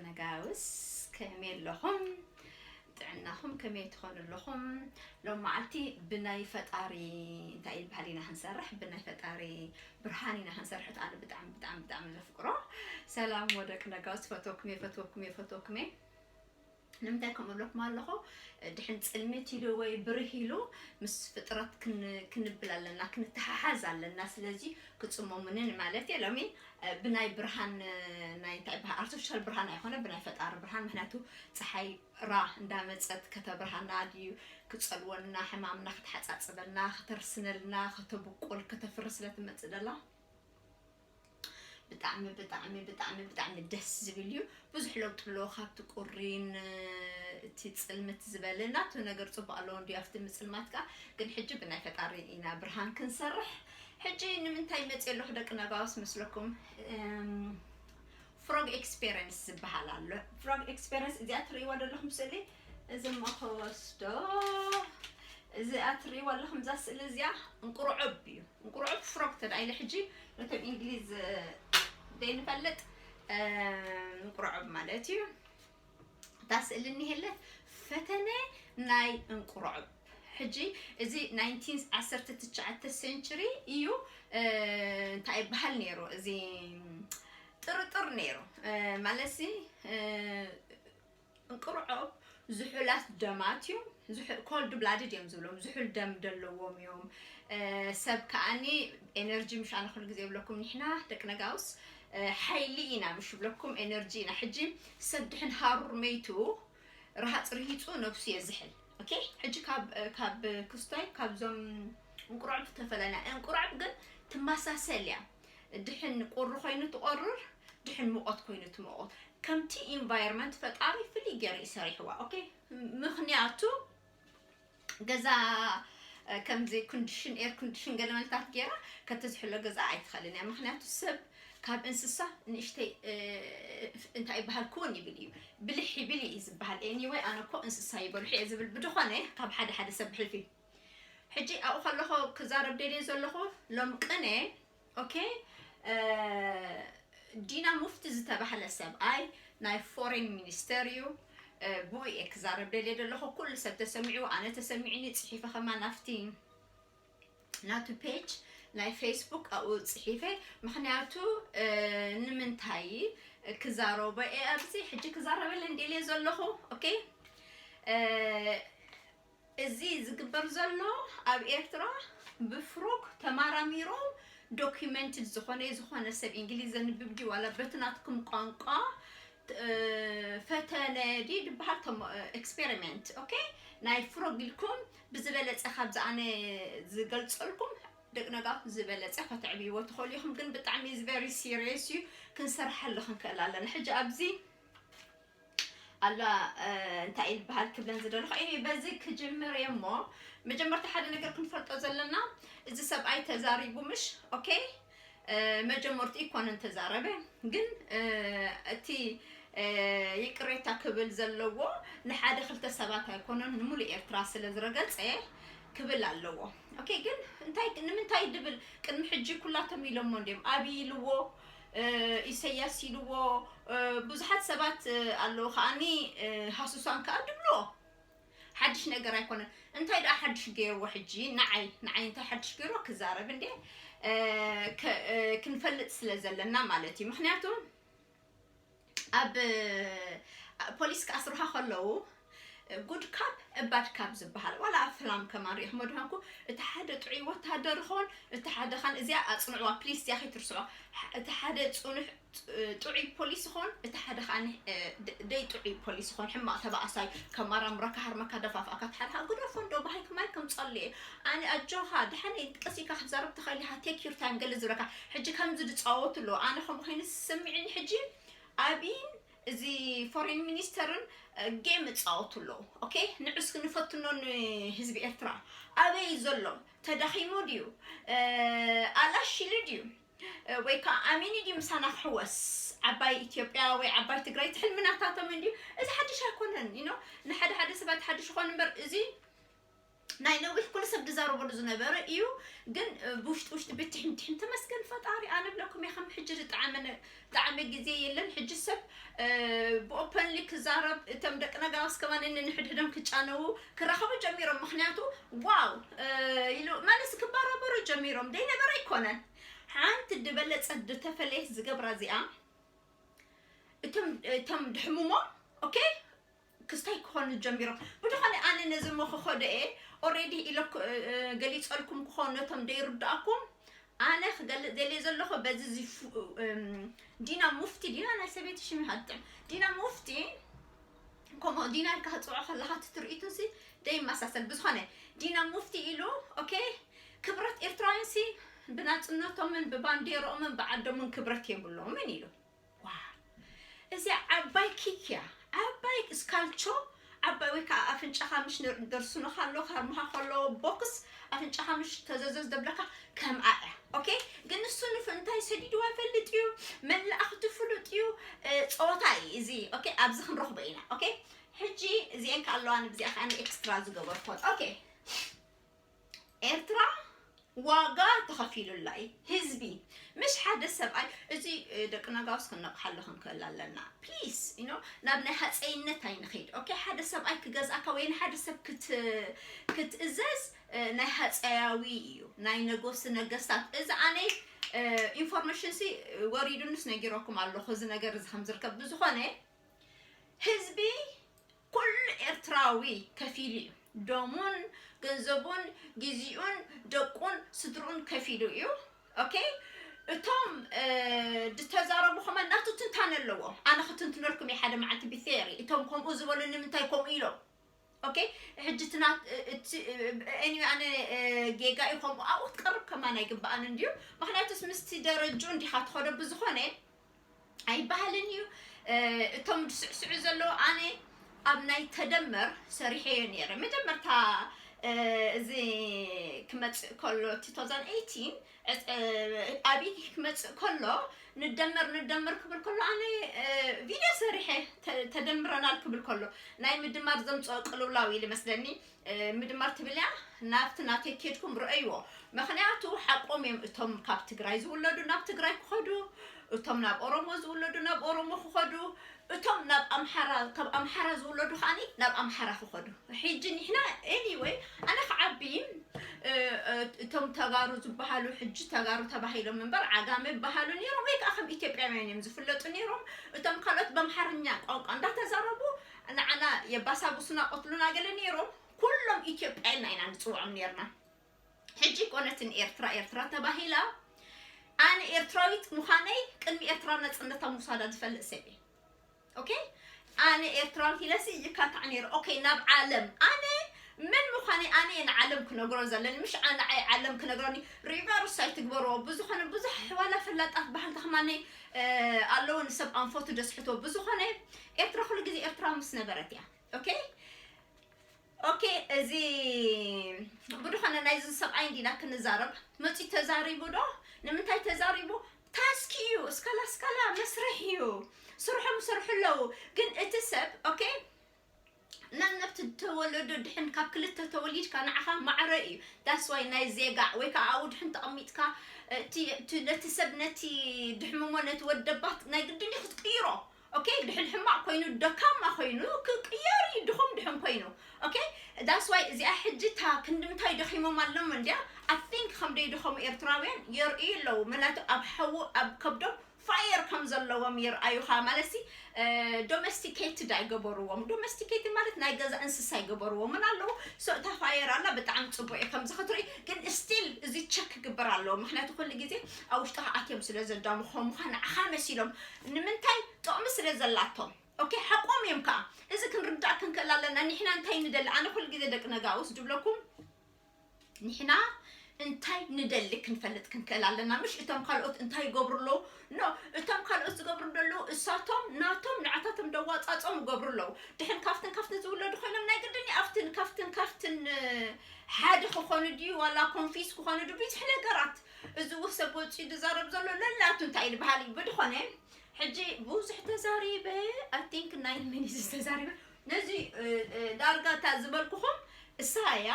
ነጋውስ ከመይ ኣለኹም? ጥዕናኹም ከመይ ትኾኑ ኣለኹም? ሎም መዓልቲ ብናይ ፈጣሪ እንታይ ይበሃል ኢና ክንሰርሕ? ብናይ ፈጣሪ ብርሃን ኢና ክንሰርሕ። ኣነ ብጣዕሚ ብጣዕሚ ብጣዕሚ ዘፍቅሮ። ሰላም ወደቂ ነጋውስ፣ ፈትወኩም እየ፣ ፈትወኩም እየ፣ ፈትወኩም እየ። ንምንታይ ከምኡ እብለኩም ኣለኹ? ድሕን ጽልምት ኢሉ ወይ ብርህ ኢሉ ምስ ፍጥረት ክን-፣ ክንብል ኣለና፣ ክንተሓሓዝ ኣለና። ስለዚ ክጽመሙንን ማለት እየ። ሎሚ ብናይ ብርሃን፣ ናይ እንታይ ይበሃል፣ ኣርቲፊሻል ብርሃን ኣይኮነ፣ ብናይ ፈጣሪ ብርሃን። ምክንያቱ ፀሓይ ራ እንዳመፀት ከተብርሃና ድዩ፣ ክፀልወና፣ ሕማምና ክትሓፃፅበልና፣ ከተርስነልና፣ ከተብቁል፣ ከተፍሪ ስለ ትመፅእ ደላ። ብጣዕሚ ብጣዕሚ ብጣዕሚ ብጣዕሚ ደስ ዝብል እዩ። ብዙሕ ለውጢ ኣለዎ ካብቲ ቁሪን እቲ ጽልምት ዝበለ። ናቱ ነገር ጽቡቅ ኣለዎ እንዲ ኣብቲ ምጽልማት ከኣ፣ ግን ሕጂ ብናይ ፈጣሪ ኢና ብርሃን ክንሰርሕ። ሕጂ ንምንታይ መጽእ ኣለኹ ደቂ ነጋውስ መስለኩም? እም፣ ፍሮግ ኤክስፔሪንስ ዝበሃል ኣሎ። ፍሮግ ኤክስፔሪንስ እዚኣ ትርእይዋ ዘለኹም ስእሊ፣ እዚ እሞ ከወስዶ፣ እዚኣ ትርእይዋ ኣለኹም፣ እዛ ስእሊ እዚኣ እንቁርዖብ እዩ። እንቁርዖብ ፍሮግ ተዳ ኢለ ሕጂ ነቶም እንግሊዝ ዘይንፈልጥ፣ እ፣ እንቁርዖብ ማለት እዩ። እታ ስእሊ እኒሄለት ፈተነ ናይ እንቁርዖብ። ሕጂ እዚ ናይንቲን ዓሰርተ ትሽዓተ ሴንቸሪ እዩ። እ፣ እንታይ ይበሃል ነይሩ? እዚ ጥርጥር ነይሩ። እ፣ ማለትሲ፣ እ፣ እንቁርዖብ ዝሑላት ደማት እዮም። ዝሑ-፣ ኮልድ ብላድድ እዮም ዝብሎም። ዝሑል ደም ዘለዎም እዮም። እ፣ ሰብ ከኣኒ ኤነርጂ፣ ምሽ ኣነ ኩሉ ግዜ ይብለኩም፣ ንሕና ደቂ ነጋውስ፣ እ፣ ሓይሊ ኢና፣ ምሽ ይብለኩም፣ ኤነርጂ ኢና። ሕጂ ሰብ ድሕን ሃሩር መይቱ፣ ረሃፅ ርሂፁ ነብሱ የዝሕል። ኦኬ? ሕጂ ካብ፣ ካብ ክስቶይ፣ ካብዞም እንቁርዖብ ተፈለና። እንቁርዖብ ግን ትመሳሰል እያ። ድሕን ቁሪ ኮይኑ ትቆርር፣ ድሕን ሙቐት ኮይኑ ትሞቆት። ከምቲ ኢንቫይሮንመንት ፈጣሪ ፍልይ ገይሩ እዩ ሰሪሕዋ። ኦኬ? ምኽንያቱ ገዛ፣ እ፣ ከምዚ ኮንዲሽን፣ ኤር ኮንዲሽን ገለ መልታት ገይራ ከተዝሕሎ ገዛ ኣይትኽእልን እያ። ምኽንያቱ ሰብ ካብ እንስሳ ንእሽተይ፣ እ፣ እንታይ ይበሃል፣ ክውን ይብል እዩ፣ ብልሕ ይብል እዩ ዝበሃል። ኤኒወይ፣ ኣነ እኮ እንስሳ ይበልሑ እየ ዝብል ብድኾነ ካብ ሓደ ሓደ ሰብ ብሕልፊ። ሕጂ ኣብኡ ከለኹ ክዛረብ ደልየ ዘለኹ ሎም ቅነ፣ ኦኬ፣ እ፣ ዲና ሙፍቲ ዝተባህለ ሰብኣይ ናይ ፎሬን ሚኒስተር እዩ። እ፣ ብኡ እየ ክዛረብ ደልየ ዘለኹ። ኩሉ ሰብ ተሰሚዑ፣ ኣነ ተሰሚዑኒ፣ ጽሒፈ ከማን ናፍቲ ናቱ ፔጅ ናይ ፌስቡክ ኣብኡ ጽሒፈ። ምኽንያቱ፣ እ፣ ንምንታይ ክዛረቦ እየ ኣብዚ ሕጂ ክዛረበለን ደልየ ዘለኹ። ኦኬ፣ እ፣ እዚ ዝግበር ዘሎ ኣብ ኤርትራ ብፍሮግ ተማራሚሮም ዶኪመንትድ ዝኾነ፣ ዝኾነ ሰብ እንግሊዝ ዘንብብ ድዩ ዋላ በቲ ናትኩም ቋንቋ፣ እ፣ ፈተነ ድዩ ዝበሃል፣ ተሞ-፣ እ፣ ኤክስፔሪመንት፣ ኦኬ? ናይ ፍሮግ ኢልኩም ብዝበለጸ ካብዚ ኣነ ዝገልጸልኩም ደቂ ነጋውስ ዝበለጸ ከተዕብይዎ ትኽእሉ ኢኹም። ግን ብጣዕሚ is very serious እዩ፣ ክንሰርሐሉ ክንክእል ኣለና። ሕጂ ኣብዚ ኣላ፣ እ፣ እንታይ እዩ ዝበሃል ክብለን ዝደለኹ? ኤኒ፣ በዚ ክጅምር እየ እሞ፣ መጀመርታ ሓደ ነገር ክንፈልጦ ዘለና፣ እዚ ሰብኣይ ተዛሪቡ ምሽ? ኦኬ፣ እ፣ መጀመርትኡ ኣይኮነን ተዛረበ፣ ግን፣ እ፣ እቲ፣ እ፣ ይቅሬታ ክብል ዘለዎ ንሓደ ክልተ ሰባት ኣይኮነን፣ ንሙሉእ ኤርትራ ስለ ዝረገጸ ክብል ኣለዎ። ኦኬ፣ ግን እንታይ፣ ንምንታይ ድብል ቅድሚ ሕጂ ኩላቶም ኢሎሞ እንድዮም፣ ኣብይ ኢልዎ፣ እ፣ ኢሰያስ ኢልዎ፣ እ፣ ብዙሓት ሰባት፣ እ፣ ኣለዉ ከኣኒ፣ እ፣ ሃሱሳን ከኣ ድብልዎ። ሓድሽ ነገር ኣይኮነን። እንታይ ደኣ ሓድሽ ገይርዎ ሕጂ? ንዓይ፣ ንዓይ እንታይ ሓድሽ ገይርዎ ክዛረብ እንዴ? እ፣ ከ-፣ እ፣ ክንፈልጥ ስለ ዘለና ማለት እዩ። ምኽንያቱ ኣብ፣ እ፣ ፖሊስ ክኣስሩኻ ከለዉ፣ ጉድ ካፕ፣ ባድ ካፕ ዝበሃል፣ ዋላ ኣብ ፍላም ከማን ሪኢኹሞ ድኾንኩ፣ እቲ ሓደ ጥዑይ ወታደር ይኸውን፣ እቲ ሓደ ኻን፣ እዚኣ ኣጽንዕዋ ፕሊስ፣ እዚኣ ከይትርስዖ። እቲ ሓደ ጽኑሕ፣ ጥ-፣ ጥዑይ ፖሊስ ይኸውን፣ እቲ ሓደ ኻን፣ እ፣ ደ-፣ ደይ ጥዑይ ፖሊስ ይኸውን፣ ሕማቕ ተባኣሳይ፣ ከማራምረካ፣ ሃርመካ፣ ደፋፍኣካ፣ እቲ ሓደ ኻን ግደፎ እንዶ፣ ብሃይ ከማይ ከም ጸልየ። ኣነ ኣጆኻ፣ ደሓን ቀስ ኢልካ ክትዛረብ ትኽእል ኢኻ፣ ቴክ ዩር ታይም፣ ገለ ዝብለካ። ሕጂ ከምዚ ዝጻወቱ ኣለዉ፣ ኣነ ከምኡ ኮይኑ ዝስምዕኒ ሕጂ፣ ኣብይን እዚ ፎሬን ሚኒስተርን፣ እ፣ ጌም እጻወቱ ኣለዉ። ኦኬ? ንዑ እስኪ ንፈትኖ ንህዝቢ ኤርትራ። ኣበይ ዘሎ? ተዳኺሙ ድዩ? እ፣ ኣላሽ ኢሉ ድዩ? እ፣ ወይ ከኣ ኣሚኑ ድዩ ምሳና ክሕወስ? ዓባይ ኢትዮጵያ ወይ ዓባይ ትግራይ ትሕልሚ ናታቶም እንድዩ። እዚ ሓድሽ ኣይኮነን፣ you know? ንሓደ ሓደ ሰባት ሓድሽ ይኾን እምበር፣ እዚ ናይ ነዊሕ ኩሉ ሰብ ዝዛረበሉ ዝነበረ እዩ። ግን ብውሽጢ ውሽጢ ብትሕም ትሕም ተመስገን ፈጣሪ ኣነ ብለኩም እየ ከም ሕጂ ዝጠዓመ ግዜ የለን። ሕጂ ሰብ ብኦፐንሊ ክዛረብ እቶም ደቂ ነጋውስ ከማን ንንሕድሕዶም ክጫነዉ ክራኸቡ ጀሚሮም። ምክንያቱ ዋው ኢሉ ማለት ክባራበሩ ጀሚሮም ደይ ነበር ኣይኮነን። ሓንቲ ዝበለጸት ዝተፈለየት ዝገብራ እዚኣ እቶም ድሕሙሞም ኦኬ ክስታይ ክኾኑ ጀሚሮም። ብድኾነ ኣነ ነዚ ሞ ክኸዶ እየ ኦሬዲ ኢለ ገሊፀልኩም ክኾኑ ነቶም ደይርዳእኩም ኣነ ክገልፅ ደልየ ዘለኹ በዚ ዲና ሙፍቲ ዲና ናይ ሰበይቲ ሽም ይሃጥም ዲና ሙፍቲ ከምኡ ዲና ኢልካ ክፅውዖ ከለካ ትትርኢቱ ሲ ደይመሳሰል ብዝኾነ ዲና ሙፍቲ ኢሉ ኦኬ ክብረት ኤርትራውያን ሲ ብናፅነቶምን ብባንዴርኦምን ብዓዶምን ክብረት የብሎምን ኢሉ። ዋ እዚ ዓባይ ኪክ እያ። ዓባይ ስካልቾ ዓባይ ወይ ከዓ ኣፍንጫኻ ምሽ ደርሱኖ ካሎ ካርምኻ ከሎ ቦክስ ኣፍንጫኻ ምሽ ተዘዘዝ ደብለካ ከምኣ እያ። ኦኬ ግን እሱ ንፍ እንታይ ሰዲድዋ ይፈልጥ እዩ። መላእኽቲ ፍሉጥ እዩ። ፀወታ እዩ እዚ። ኦኬ ኣብዚ ክንረኽቦ ኢና። ኦኬ ሕጂ እዚአን ከኣለዋ ንብዚኣ ከዓ ኤክስትራ ዝገበርኮን ኦኬ ኤርትራ ዋጋ ተኸፊሉላ እዩ ህዝቢ ምሽ ሓደ ሰብኣይ እዚ ደቂ ነጋውስ ክነቕሓሉ ክንክእል ኣለና ፕሊስ ዩ ናብ ናይ ሃፀይነት ኣይንኸይድ ኦኬ ሓደ ሰብኣይ ክገዝኣካ ወይ ንሓደ ሰብ ክትእዘዝ ናይ ሃፀያዊ እዩ ናይ ነጎስ ነገስታት እዚ ኣነ ኢንፎርሜሽን ሲ ወሪዱንስ ነጊረኩም ኣለኹ እዚ ነገር እዚ ከም ዝርከብ ብዝኾነ ህዝቢ ኩሉ ኤርትራዊ ከፊሉ እዩ ደሙን ገንዘቡን ግዚኡን ደቁን ስድርኡን ከፊሉ እዩ ኦኬ እቶም ዝተዛረቡ ከመ ናቱ ትንታነ ኣለዎም ኣነ ክትንትነልኩም የ ሓደ መዓልቲ ብቴሪ እቶም ከምኡ ዝበሉ ንምንታይ ከምኡ ኢሎም ኦኬ ሕጂ ትናት እቲ ኣነ ጌጋ እዩ ከምኡ ኣብኡ ክትቀርብ ከማን ኣይግበኣን እንድዩ ምክንያቱስ ምስቲ ደረጅኡ እንዲካ ትኸዶ ብዝኾነ ኣይበሃልን እዩ እቶም ዝስዕስዑ ዘለዉ ኣነ ኣብ ናይ ተደመር ሰሪሐዮ ነይረ መጀመርታ እዚ ክመፅእ ከሎ two thousand eighteen ኣብይ ክመፅእ ከሎ ንደመር ንደመር ክብል ከሎ ኣነ ቪድዮ ሰሪሐ ተደምረናል ክብል ከሎ ናይ ምድማር ዘምፅኦ ቅልውላው ኢሉ መስለኒ ምድማር ትብል እያ ናብቲ ናተይ ኬድኩም ረእይዎ ምክንያቱ ሓቆም እዮም እቶም ካብ ትግራይ ዝውለዱ ናብ ትግራይ ክኸዱ እቶም ናብ ኦሮሞ ዝውለዱ ናብ ኦሮሞ ክኸዱ እቶም ናብ ኣምሓራ ካብ ኣምሓራ ዝውለዱ ከዓኒ ናብ ኣምሓራ ክኸዱ ሕጂ ንሕና anyway ኣነ ክዓቢ እቶም ተጋሩ ዝበሃሉ ሕጂ ተጋሩ ተባሂሎም እምበር ዓጋመ ይበሃሉ ነይሮም ወይ ከዓ ከም ኢትዮጵያውያን እዮም ዝፍለጡ ነይሮም እቶም ካልኦት በምሓርኛ ቋንቋ እንዳተዛረቡ ንዓና የባሳብሱና ቆትሉና ገለ ነይሮም ኩሎም ኢትዮጵያ ኢልና ኢና ንፅውዖም ነይርና ሕጂ ኮነትን ኤርትራ ኤርትራ ተባሂላ ኣነ ኤርትራዊት ምዃነይ ቅድሚ ኤርትራ ነፅነታ ምውሳዳ ዝፈልጥ ሰብ እየ ኦኬ ኣነ ኤርትራዊት ኢለሲ ይካታዕ ነይሩ ኦኬ ናብ ዓለም ኣነ መን ምዃነይ ኣነ እየ ንዓለም ክነግሮ ዘለኒ ምሽ ንዓይ ዓለም ክነግረኒ ሪቨርስ ኣይትግበርዎ ብዝኾነ ብዙሕ ዋላ ፈላጣት ባህል ተኽማነይ ኣለዎ ንሰብ ኣንፈቱ ደስሕቶ ብዝኾነ ኤርትራ ኩሉ ግዜ ኤርትራ ምስ ነበረት እያ ኦኬ ኦኬ እዚ ብድኾነ ናይዚ ሰብኣይ እንዲና ክንዛረብ መፂ ተዛሪቡ ዶ ንምንታይ ተዛሪቡ ታስክ እዩ እስካላ እስካላ መስርሕ እዩ ስርሖም ይሰርሑ ኣለዉ ግን እቲ ሰብ ኦኬ ነነብቲ ተወለዶ ድሕን ካብ ክልተ ተወሊድካ ንዓኻ ማዕረ እዩ that's why ናይ ዜጋ ወይ ከዓ ኣብኡ ድሕን ተቐሚጥካ ነቲ ሰብ ነቲ ድሕምሞ ነቲ ወደባት ናይ ግድን ክትቅይሮ ኦኬ ድሕን ሕማቕ ኮይኑ ደካማ ኮይኑ ክቅየር እዩ ድኹም ድሕን ኮይኑ ኦኬ that's why እዚኣ ሕጂ እታ ክንዲ ምንታይ ደኺሞም ኣለዎም እንድያ I think ከም ደይደኸሙ ኤርትራውያን የርእዩ ኣለዉ ምክንያቱ ኣብ ሓዊ ኣብ ከብዶም fire ከም ዘለዎም ይርኣዩኻ ማለት ሲ domesticated ኣይገበርዎም domesticated ማለት ናይ ገዛ እንስሳ ኣይገበርዎምን ኣለዉ so እታ fire ኣላ ብጣዕሚ ፅቡቅ እዩ ከምዚ ክትርኢ ግን still እዚ check ክግበር ኣለዎ ምክንያቱ ኩሉ ግዜ ኣብ ውሽጥኻ ኣትዮም ስለ ዘዳምኾምኻ ንዓኻ መሲሎም ንምንታይ ጥቕሚ ስለ ዘላቶም ኦኬ ሓቆም እዮም ከዓ እዚ ክንርዳእ ክንክእል ኣለና ንሕና እንታይ ንደሊ ኣነ ኩሉ ግዜ ደቂ ነጋውስ ድብለኩም ንሕና እንታይ ንደሊ ክንፈልጥ ክንክእል ኣለና ምሽ እቶም ካልኦት እንታይ ይገብሩ ኣለዉ no እቶም ካልኦት ዝገብሩ ዘለዉ እሳቶም ናቶም ንዓታቶም ደዋፃፆም ይገብሩ ኣለዉ ድሕን ካፍትን ካፍትን ዝውለዱ ኮይኖም ናይ ግድን ኣብትን ካፍትን ካፍትን ሓደ ክኾኑ ድዩ ዋላ confuse ክኾኑ ድዩ ብዙሕ ነገራት እዚ ው ሰብ ወፂኡ ዝዛረብ ዘሎ ለላቱ እንታይ ዝበሃል እዩ ብድኾነ ሕጂ ብዙሕ ተዛሪበ I think nine minutes ተዛሪበ ነዚ ዳርጋ እታ ዝበልኩኹም እሳ እያ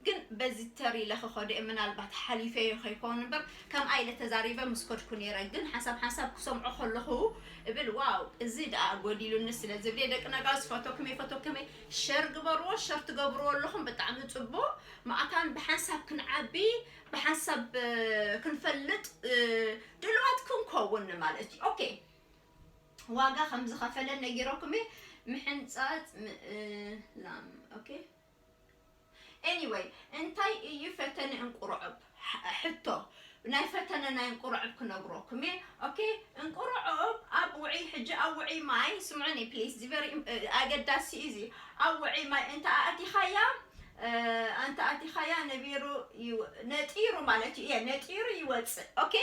ግን በዚ ተር ኢለ ክኸዶ እየ፣ ምናልባት ሓሊፈዮ ከይከውን እምበር፣ ከምኣ ኢለ ተዛሪበ ምስ ከድኩ ነይረ። ግን ሓንሳብ ሓንሳብ ክሰምዖ ከለኹ እብል፣ ዋው፣ እዚ ደኣ ጎዲሉኒ ስለ ዝብል እየ። ደቂ ነጋውስ፣ ፈቶክመይ፣ ፈቶክመይ፣ ሸር ግበርዎ። ሸር ትገብርዎ ኣለኹም፣ ብጣዕሚ ጽቡቕ። መኣታን ብሓንሳብ ክንዓቢ፣ ብሓንሳብ፣ እ፣ ክንፈልጥ፣ እ፣ ድልዋት ክንከውን ማለት እዩ። ኦኬ፣ ዋጋ ከም ዝኸፈለ ነጊረኩም እየ። ምሕንጻጽ ም-፣ እ፣ ላም፣ ኦኬ። ኤኒወይ፣ እንታይ እዩ ፈተነ እንቁርዕብ? ሕ-፣ ሕቶ ናይ ፈተነ ናይ እንቁርዕብ ክነግረኩም እየ። ኦኬ፣ እንቁርዕብ ኣብ ውዒ፣ ሕጂ ኣብ ውዒ ማይ፣ ስምዑኒ ፕሊዝ፣ እዚ ቨሪ፣ እ፣ ኣገዳሲ እዩ እዚ። ኣብ ውዒ ማይ እንተ ኣእቲኻያ፣ እ፣ እንተ ኣእቲኻያ ነቢሩ ይወ-፣ ነጢሩ ማለት እዩ። እየ፣ ነጢሩ ይወጽእ። ኦኬ፣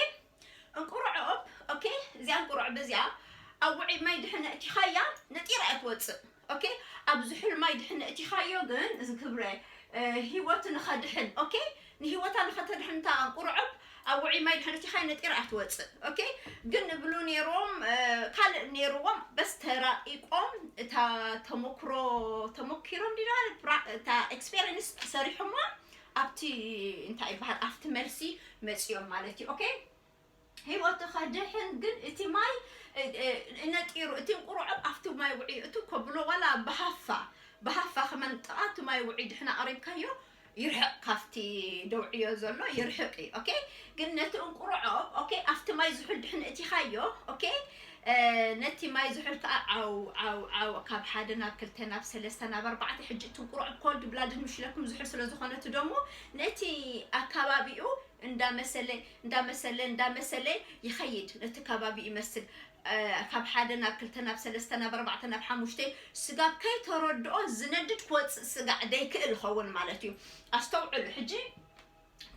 እንቁርዕብ፣ ኦኬ፣ እዚኣ እንቁርዕብ እዚኣ ኣብ ውዒ ማይ ድሕነ እቲኻያ ነጢራ እያ ትወጽእ። ኦኬ፣ ኣብ ዝሑል ማይ ድሕነ እቲኻዮ ግን፣ እዚ ክብረ፣ እ፣ ህይወቱ ንኸድሕን፣ ኦኬ፣ ንህይወታ ንኸተድሕን እታ እንቁርዕብ ኣብ ውዒ ማይ ድሕነ እቲኻያ ነጢራ እያ ትወጽእ። ኦኬ፣ ግን እብሉ ነይሮም፣ እ፣ ካልእ ነይርዎም፣ በስ ተራቂቆም እታ ተሞክሮ፣ ተሞኪሮም ዲና፣ ፕራ-፣ እታ ኤክስፔሪንስ ሰሪሖማ ኣብቲ፣ እንታይ ይበሃል፣ ኣብቲ መልሲ መጺኦም ማለት እዩ። ኦኬ፣ ህይወቱ ከድሕን ግን እቲ ማይ፣ እ፣ እ፣ ነጢሩ፣ እቲ እንቁርዕብ ኣብቲ ማይ ውዒ፣ እቲ ከብሎ ዋላ ብሃፋ፣ ብሃፋ ከመን ጥቓ እቲ ማይ ውዒ ድሕና ኣቕሪብካዮ ይርሕቕ፣ ካብቲ ደውዕዮ ዘሎ ይርሕቕ እዩ። ኦኬ፣ ግን ነቲ እንቁርዕብ፣ ኦኬ፣ ኣብቲ ማይ ዝሑል ድሕን እቲኻዮ፣ ኦኬ፣ እ፣ ነቲ ማይ ዝሑል ከኣ ዓው፣ ዓው፣ ዓው፣ ካብ ሓደ ናብ ክልተ፣ ናብ ሰለስተ፣ ናብ ኣርባዕተ፣ ሕጂ እቲ እንቁርዕብ ኮልድ ብላድድ ምሽለኩም ዝሑል ስለ ዝኾነ እቲ ደሙ ነቲ ኣካባቢኡ እንዳመሰለ፣ እንዳመሰለ፣ እንዳመሰለ ይኸይድ። ነቲ ከባቢ ይመስል። እ፣ ካብ ሓደ ናብ ክልተ፣ ናብ ሰለስተ፣ ናብ ኣርባዕተ፣ ናብ ሓሙሽተ፣ ስጋብ ከይተረድኦ ዝነድድ ክወጽእ ስጋዕ ደይክእል ይኸውን ማለት እዩ። ኣስተውዕሉ። ሕጂ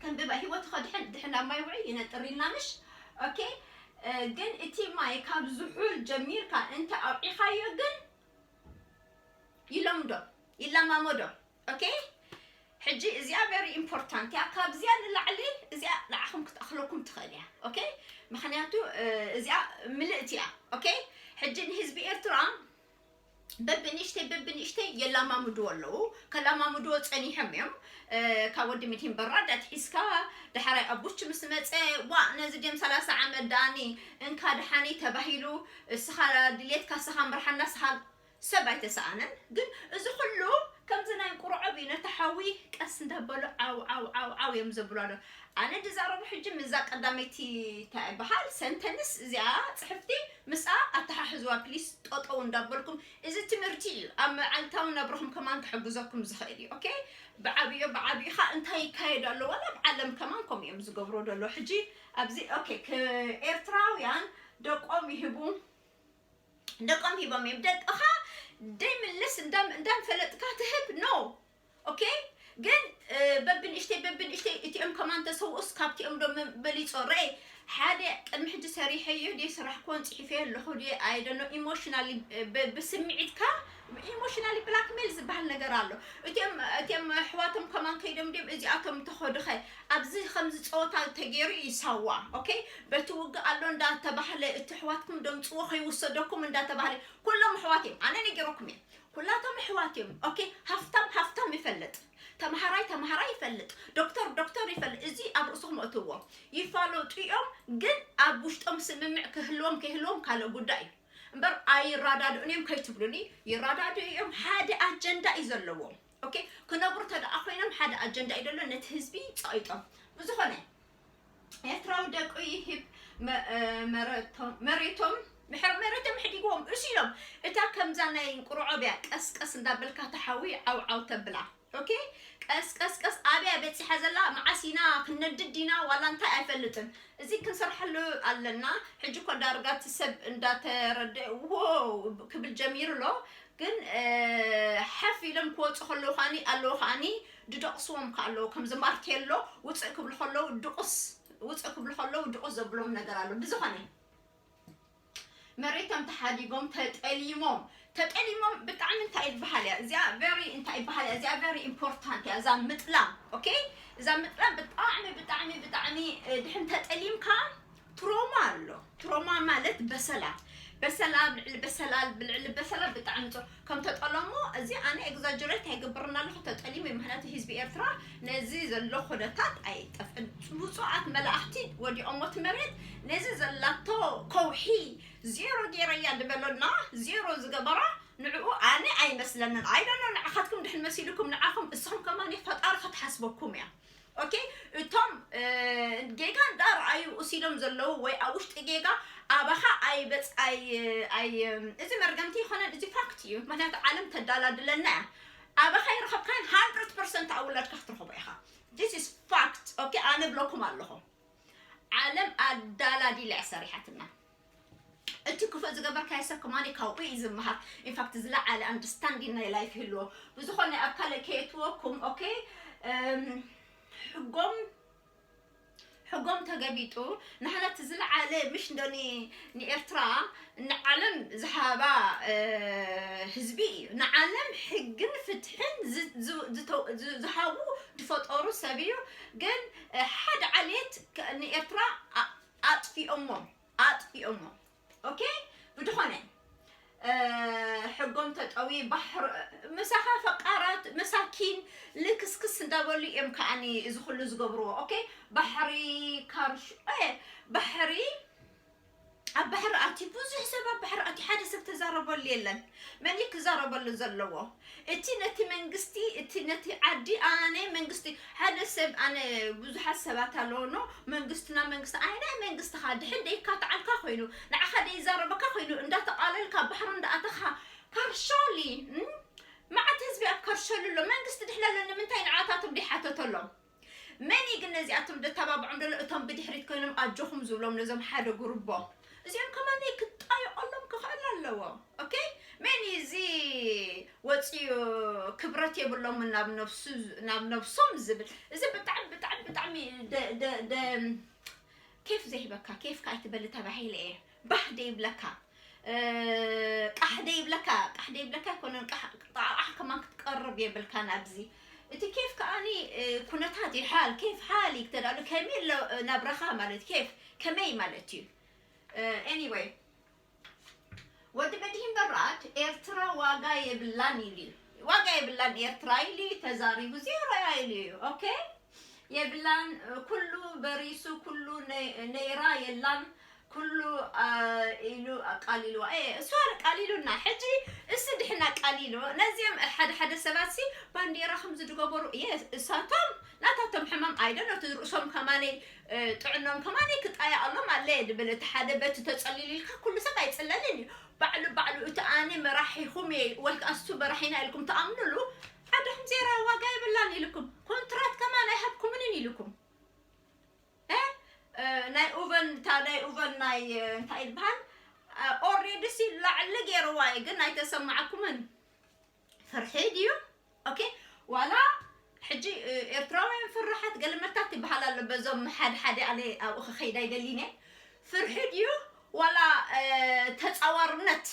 ከንብባ፣ ህይወቱ ከድሕን ድሕን ኣብ ማይ ውዒ ይነጥር ኢልና ምሽ? ኦኬ። እ፣ ግን እቲ ማይ ካብ ዝሑል ጀሚርካ እንተ ኣውዒኻዮ ግን ይለምዶ፣ ይለማመዶ። ኦኬ፣ ሕጂ እዚኣ ቨሪ ኢምፖርታንት እያ። ካብዚኣ ንላዕሊ እዚኣ ንዓኹም ክትኣኽለኩም ትኽእል እያ። ኦኬ፣ ምኽንያቱ፣ እ፣ እዚኣ ምልእቲ እያ። ኦኬ፣ ሕጂ ንህዝቢ ኤርትራ በብንእሽተይ በብንእሽተይ የላማምድዎ ኣለዉ፣ ከላማምድዎ ጸኒሖም እዮም። እ፣ ካብ ወዲ ሚድሂን በራድ ኣትሒዝካ፣ ዳሕራይ ኣቡች ምስ መጸ፣ ዋ፣ ነዚ ድም ሰላሳ ዓመት ዳኒ እንካ ደሓኒ ተባሂሉ፣ እስኻ ድሌትካ እስኻ ምርሓና፣ እስኻ ሰብ ኣይተሰኣነን። ግን እዚ ኩሉ ከምዚ ናይ እንቁርዖብ እዩ። ነቲ ሓዊ ቀስ እንዳበሉ ዓው፣ ዓው፣ ዓው፣ ዓው እዮም ዘብሉ ኣሎ። ኣነ ድዛረቡ ሕጂ ምዛ ቀዳመይቲ እንታይ በሃል ሰንተንስ እዚኣ ጽሕፍቲ ምስኣ ኣተሓሕዝዋ ፕሊስ፣ ጠጠው እንዳበልኩም። እዚ ትምህርቲ እዩ። ኣብ መዓልታዊ ነብርኹም ከማን ክሕግዘኩም ዝኽእል እዩ። ኦኬ? ብዓብዮ፣ ብዓብዩ ኸ እንታይ ይካየድ ኣሎ? ዋላ ኣብ ዓለም ከማን ከምኡ እዮም ዝገብሩ ዘሎ። ሕጂ ኣብዚ፣ ኦኬ፣ ክ-፣ ኤርትራውያን ደቆም ይህቡ፣ ደቆም ሂቦም እዮም። ደቅኻ ደይምልስ እንዳም-፣ እንዳም ፈለጥካ ትህብ፣ ኖ። ኦኬ? ግን፣ እ፣ በብንእሽተይ፣ በብንእሽተይ እቲኦም ከማን ተሰውኡስ ካብቲኦም ዶ ም-፣ በሊጾ? ረኤ፣ ሓደ ቅድሚ ሕጂ ሰሪሐዮ ድየ፣ ስራሕ ኮን ጽሒፈዮ ኣለኹ ድየ፣ I don't know፣ ኢሞሽናሊ፣ እ፣ ብ-፣ ብስምዒትካ፣ ኢሞሽናሊ ብላክሜል ዝበሃል ነገር ኣሎ። እቲኦም፣ እቲኦም ኣሕዋቶም ከማን ከይዶም ድዮም እዚኣቶም እንተኸዱኸ? ኣብዚ ከምዚ ጸወታ ተገይሩ እዩ ሳዋ። ኦኬ? በቲ ውግእ ኣሎ እንዳተባህለ፣ እቲ ኣሕዋትኩም ደምጽዎ ከይውሰደኩም እንዳተባህለ፣ ኩሎም ኣሕዋት እዮም። ኣነ ነጊረኩም እየ። ኩላቶም ኣሕዋት እዮም። ኦኬ? ሃፍታም ሃፍታም ይፈልጥ፣ ተምሃራይ ተምሃራይ ይፈልጥ፣ ዶክተር ዶክተር ይፈልጥ። እዚ ኣብ ርእስኹም እትዎ። ይፋለጡ እዮም፣ ግን ኣብ ውሽጦም ስምምዕ ክህልዎም ከይህልዎም ካልእ ጉዳይ እዩ። እምበር ኣይራዳድኡን እዮም ከይትብሉኒ፣ ይራዳድኡ እዮም። ሓደ ኣጀንዳ እዩ ዘለዎም። ኦኬ? ክነብሩ ተደኣ ኮይኖም ሓደ ኣጀንዳ እዩ ዘሎ፣ ነቲ ህዝቢ ጸቒጦም። ብዝኾነ፣ ኤርትራዊ ደቁ ይህብ መ-፣ እ፣ መረቶም፣ መሬቶም፣ ምሕር-፣ መሬቶም ሕዲግዎም እሱ ኢሎም። እታ ከምዛ ናይ እንቁርዖብ እያ፣ ቀስ ቀስ እንዳበልካ ተሓዊ ዓው ዓው ተብላ። ኦኬ? ቀስ ቀስ ቀስ ኣብያ በጺሓ ዘላ፣ መዓስ ኢና ክንነድድ ዲና ዋላ እንታይ ኣይፈልጥን። እዚ ክንሰርሐሉ ኣለና። ሕጂ እኮ ዳርጋ እቲ ሰብ እንዳተረደ፣ ዎ ክብል ጀሚሩ ኣሎ። ግን፣ እ፣ ሓፍ ኢሎም ክወጹ ከለዉ ከኣኒ፣ ኣለዉ ከኣኒ፣ ድደቕስዎም ከ ኣለዉ። ከምዚ ማርቴሎ ውጽእ ክብሉ ከለዉ ድቑስ፣ ውጽእ ክብሉ ከለዉ ድቑስ ዘብሎም ነገር ኣሎ። ብዝኾነ፣ መሬቶም ተሓዲጎም፣ ተጠሊሞም፣ ተጠሊሞም ብጣዕሚ እንታይ ይበሃል እያ? እዚኣ ቨሪ እንታይ ይበሃል እያ? እዚኣ ቨሪ ኢምፖርታንት እያ። እዛ ምጥላም፣ ኦኬ? እዛ ምጥላም ብጣዕሚ፣ ብጣዕሚ፣ ብጣዕሚ፣ እ፣ ድሕን ተጠሊምካ ትሮማ ኣሎ። ትሮማ ማለት በሰላ። በሰላ ብልዕሊ በሰላ ብልዕሊ በሰላ ብጣዕሚ ጽ ከም ተጠለሞ እዚ ኣነ ኤግዛጀሬት ኣይገብርን ኣለኹ። ተጠሊሙ እዩ። ምክንያቱ ህዝቢ ኤርትራ ነዚ ዘሎ ኩነታት ኣይጠፍዕን። ብፁዓት መላእኽቲ ወዲኦሞ እቲ መሬት ነዚ ዘላቶ ከውሒ ዜሮ ገይረያ ዝበሎና ዜሮ ዝገበራ ንዕኡ ኣነ ኣይመስለንን። ኣይደኖ ንዓኻትኩም ድሕን መሲልኩም ንዓኹም እስኹም ከማን ፈጣሪ ክትሓስበኩም እያ። ኦኬ እቶም ጌጋ እንዳረኣዩ እሲሎም ዘለዉ ወይ ኣብ ውሽጢ ጌጋ ኣባኻ ኣይበፅ ኣይ ኣይ እዚ መርገምቲ ይኮነን። እዚ ፋክት እዩ። ምክንያቱ ዓለም ተዳላድለና እያ። ኣባኻ ይረኸብካን ሃንድረድ ፐርሰንት ኣብ ውላድካ ክትረኸቦ ኢኻ። This is fact። ኦኬ ኣነ ብለኩም ኣለኹ። ዓለም ኣዳላዲላ እያ ሰሪሓትና። እቲ ክፉእ ዝገበርካዮ ሰብ ከማኒ ካብኡ እዩ ዝመሃር። ኢንፋክት ዝለዓለ ኣንደርስታንዲንግ ናይ ላይፍ ይህልዎ። ብዝኾነ ኣብ ካልእ ከየትወኩም። ኦኬ እም፣ ሕጎም ሕጎም ተገቢጡ። ንሕና እቲ ዝለዓለ ምሽ እንዶ ኒ- ንኤርትራ ንዓለም ዝሃባ እ፣ ህዝቢ እዩ። ንዓለም ሕግን ፍትሕን ዝ- ዝ- ዝተው- ዝ- ዝሃቡ ዝፈጠሩ ሰብ እዩ። ግን እ፣ ሓደ ዓሌት ከ- ንኤርትራ ኣ- ኣጥፊኦሞ ኣጥፊኦሞ። ኦኬ ብድኾነ እ፣ ሕጎም ተጠዊ ባሕር ምሳኻ ፈቃራት መሳኪን ልክስክስ እንዳበሉ እዮም ከዓኒ እዚ ኩሉ ዝገብርዎ። ኦኬ ባሕሪ ካርሽ እ፣ ባሕሪ ኣብ ባሕሪ ኣትዩ ብዙሕ ሰብ ኣብ ባሕሪ ኣትዩ ሓደ ሰብ ተዛረበሉ የለን። መን እዩ ክዛረበሉ ዘለዎ? እቲ ነቲ መንግስቲ እቲ ነቲ ዓዲ ኣነ መንግስቲ ሓደ ሰብ ኣነ ብዙሓት ሰባት ኣለዎ ኖ መንግስትና መንግስቲ ኣይ ናይ መንግስቲ ካ ድሕን ደይካ ተዓልካ ኮይኑ ንዓኻ ደይዛረበካ ኮይኑ እንዳተቃለልካ ባሕሪ እንዳኣተኻ ካርሾሊ እም? መዓት ህዝቢ ኣብ ካርሾሊ ኣሎ መንግስቲ ድሕለሎ ንምንታይ ንዓታቶም ደይሓተተሎም? መን እዩ ግን ነዚኣቶም ደተባብዖም ደሎ እቶም ብድሕሪት ኮይኖም ኣጆኹም ዝብሎም ነዞም ሓደ ጉርቦ እዚኦም ከማን ክጣየቀሎም ክኽእል ኣለዎ። ኦኬ መን እዩ እዚ ወፂኡ ክብረት የብሎምን ናብ ነብሱ ናብ ነብሶም ዝብል እዚ ብጣዕሚ ብጣዕሚ ብጣዕሚ ደ- ደ- ደ- ኬፍ ዘይህበካ ኬፍካ ኣይትበሊ ተባሂለ እየ። ባህ ደይብለካ እ፣ ቃሕ ደይብለካ ቃሕ ደይብለካ ኣይኮነን ቃሕ ጣቃሕ ከማን ክትቀርብ የብልካ ናብዚ እቲ ኬፍ ከዓኒ እ፣ ኩነታት ይሓል ኬፍ ሓል እዩ ተዳሉ ከመይ ኣሎ እ፣ ናብራኻ ማለት ኬፍ ከመይ ማለት እዩ። ኤኒወይ ወዲ መድሂን በራድ ኤርትራ ዋጋ የብላን ኢሉ እዩ። ዋጋ የብላን ኤርትራ ኢሉ እዩ ተዛሪቡ ዜሮ እያ ኢሉ እዩ። ኦኬ የብላን ኩሉ በሪሱ ኩሉ ነይራ የላን ኩሉ ኢሉ ኣቃሊልዋ። እሱ ኣቃሊሉና ሕጂ እሱ ድሕና ኣቃሊሉ ነዚኦም ሓደ ሓደ ሰባት ሲ ባንዴራ ከም ዝድገበሩ እየ እሳቶም ናታቶም ሕማም ኣይደን እቲ ርእሶም ከማነይ ጥዕኖም ከማነይ ክጣየቀሎም ኣለ ድብል እቲ ሓደ በቲ ተጸሊሉ ኢልካ ኩሉ ሰብ ኣይጽለልን እዩ። ባዕሉ ባዕሉ እቲ ኣነ መራሒኹም እየ ወይ ከዓ እሱ መራሒና ኢልኩም ተኣምኑሉ ዓድኹም ዜራ ዋጋ የብላን ኢልኩም ኮንትራት ከማን ኣይሃብኩምንን ኢልኩም እ፣ እ፣ ናይ ኡቨን እታ ናይ ኡቨን ናይ እ፣ እንታይ ይበሃል ኦሬዲ ሲ ላዕሊ ገይርዋ እዩ ግን ኣይተሰማዓኩምን። ፍርሒ ድዩ? ኦኬ ዋላ ሕጂ እ፣ ኤርትራውያን ፍርሓት ገለመታት ይበሃል ኣሎ በዞም ሓደ ሓደ ኣነ ኣብኡ ክኸይድ ኣይደሊን እየ። ፍርሒ ድዩ ዋላ እ፣ ተጻዋርነት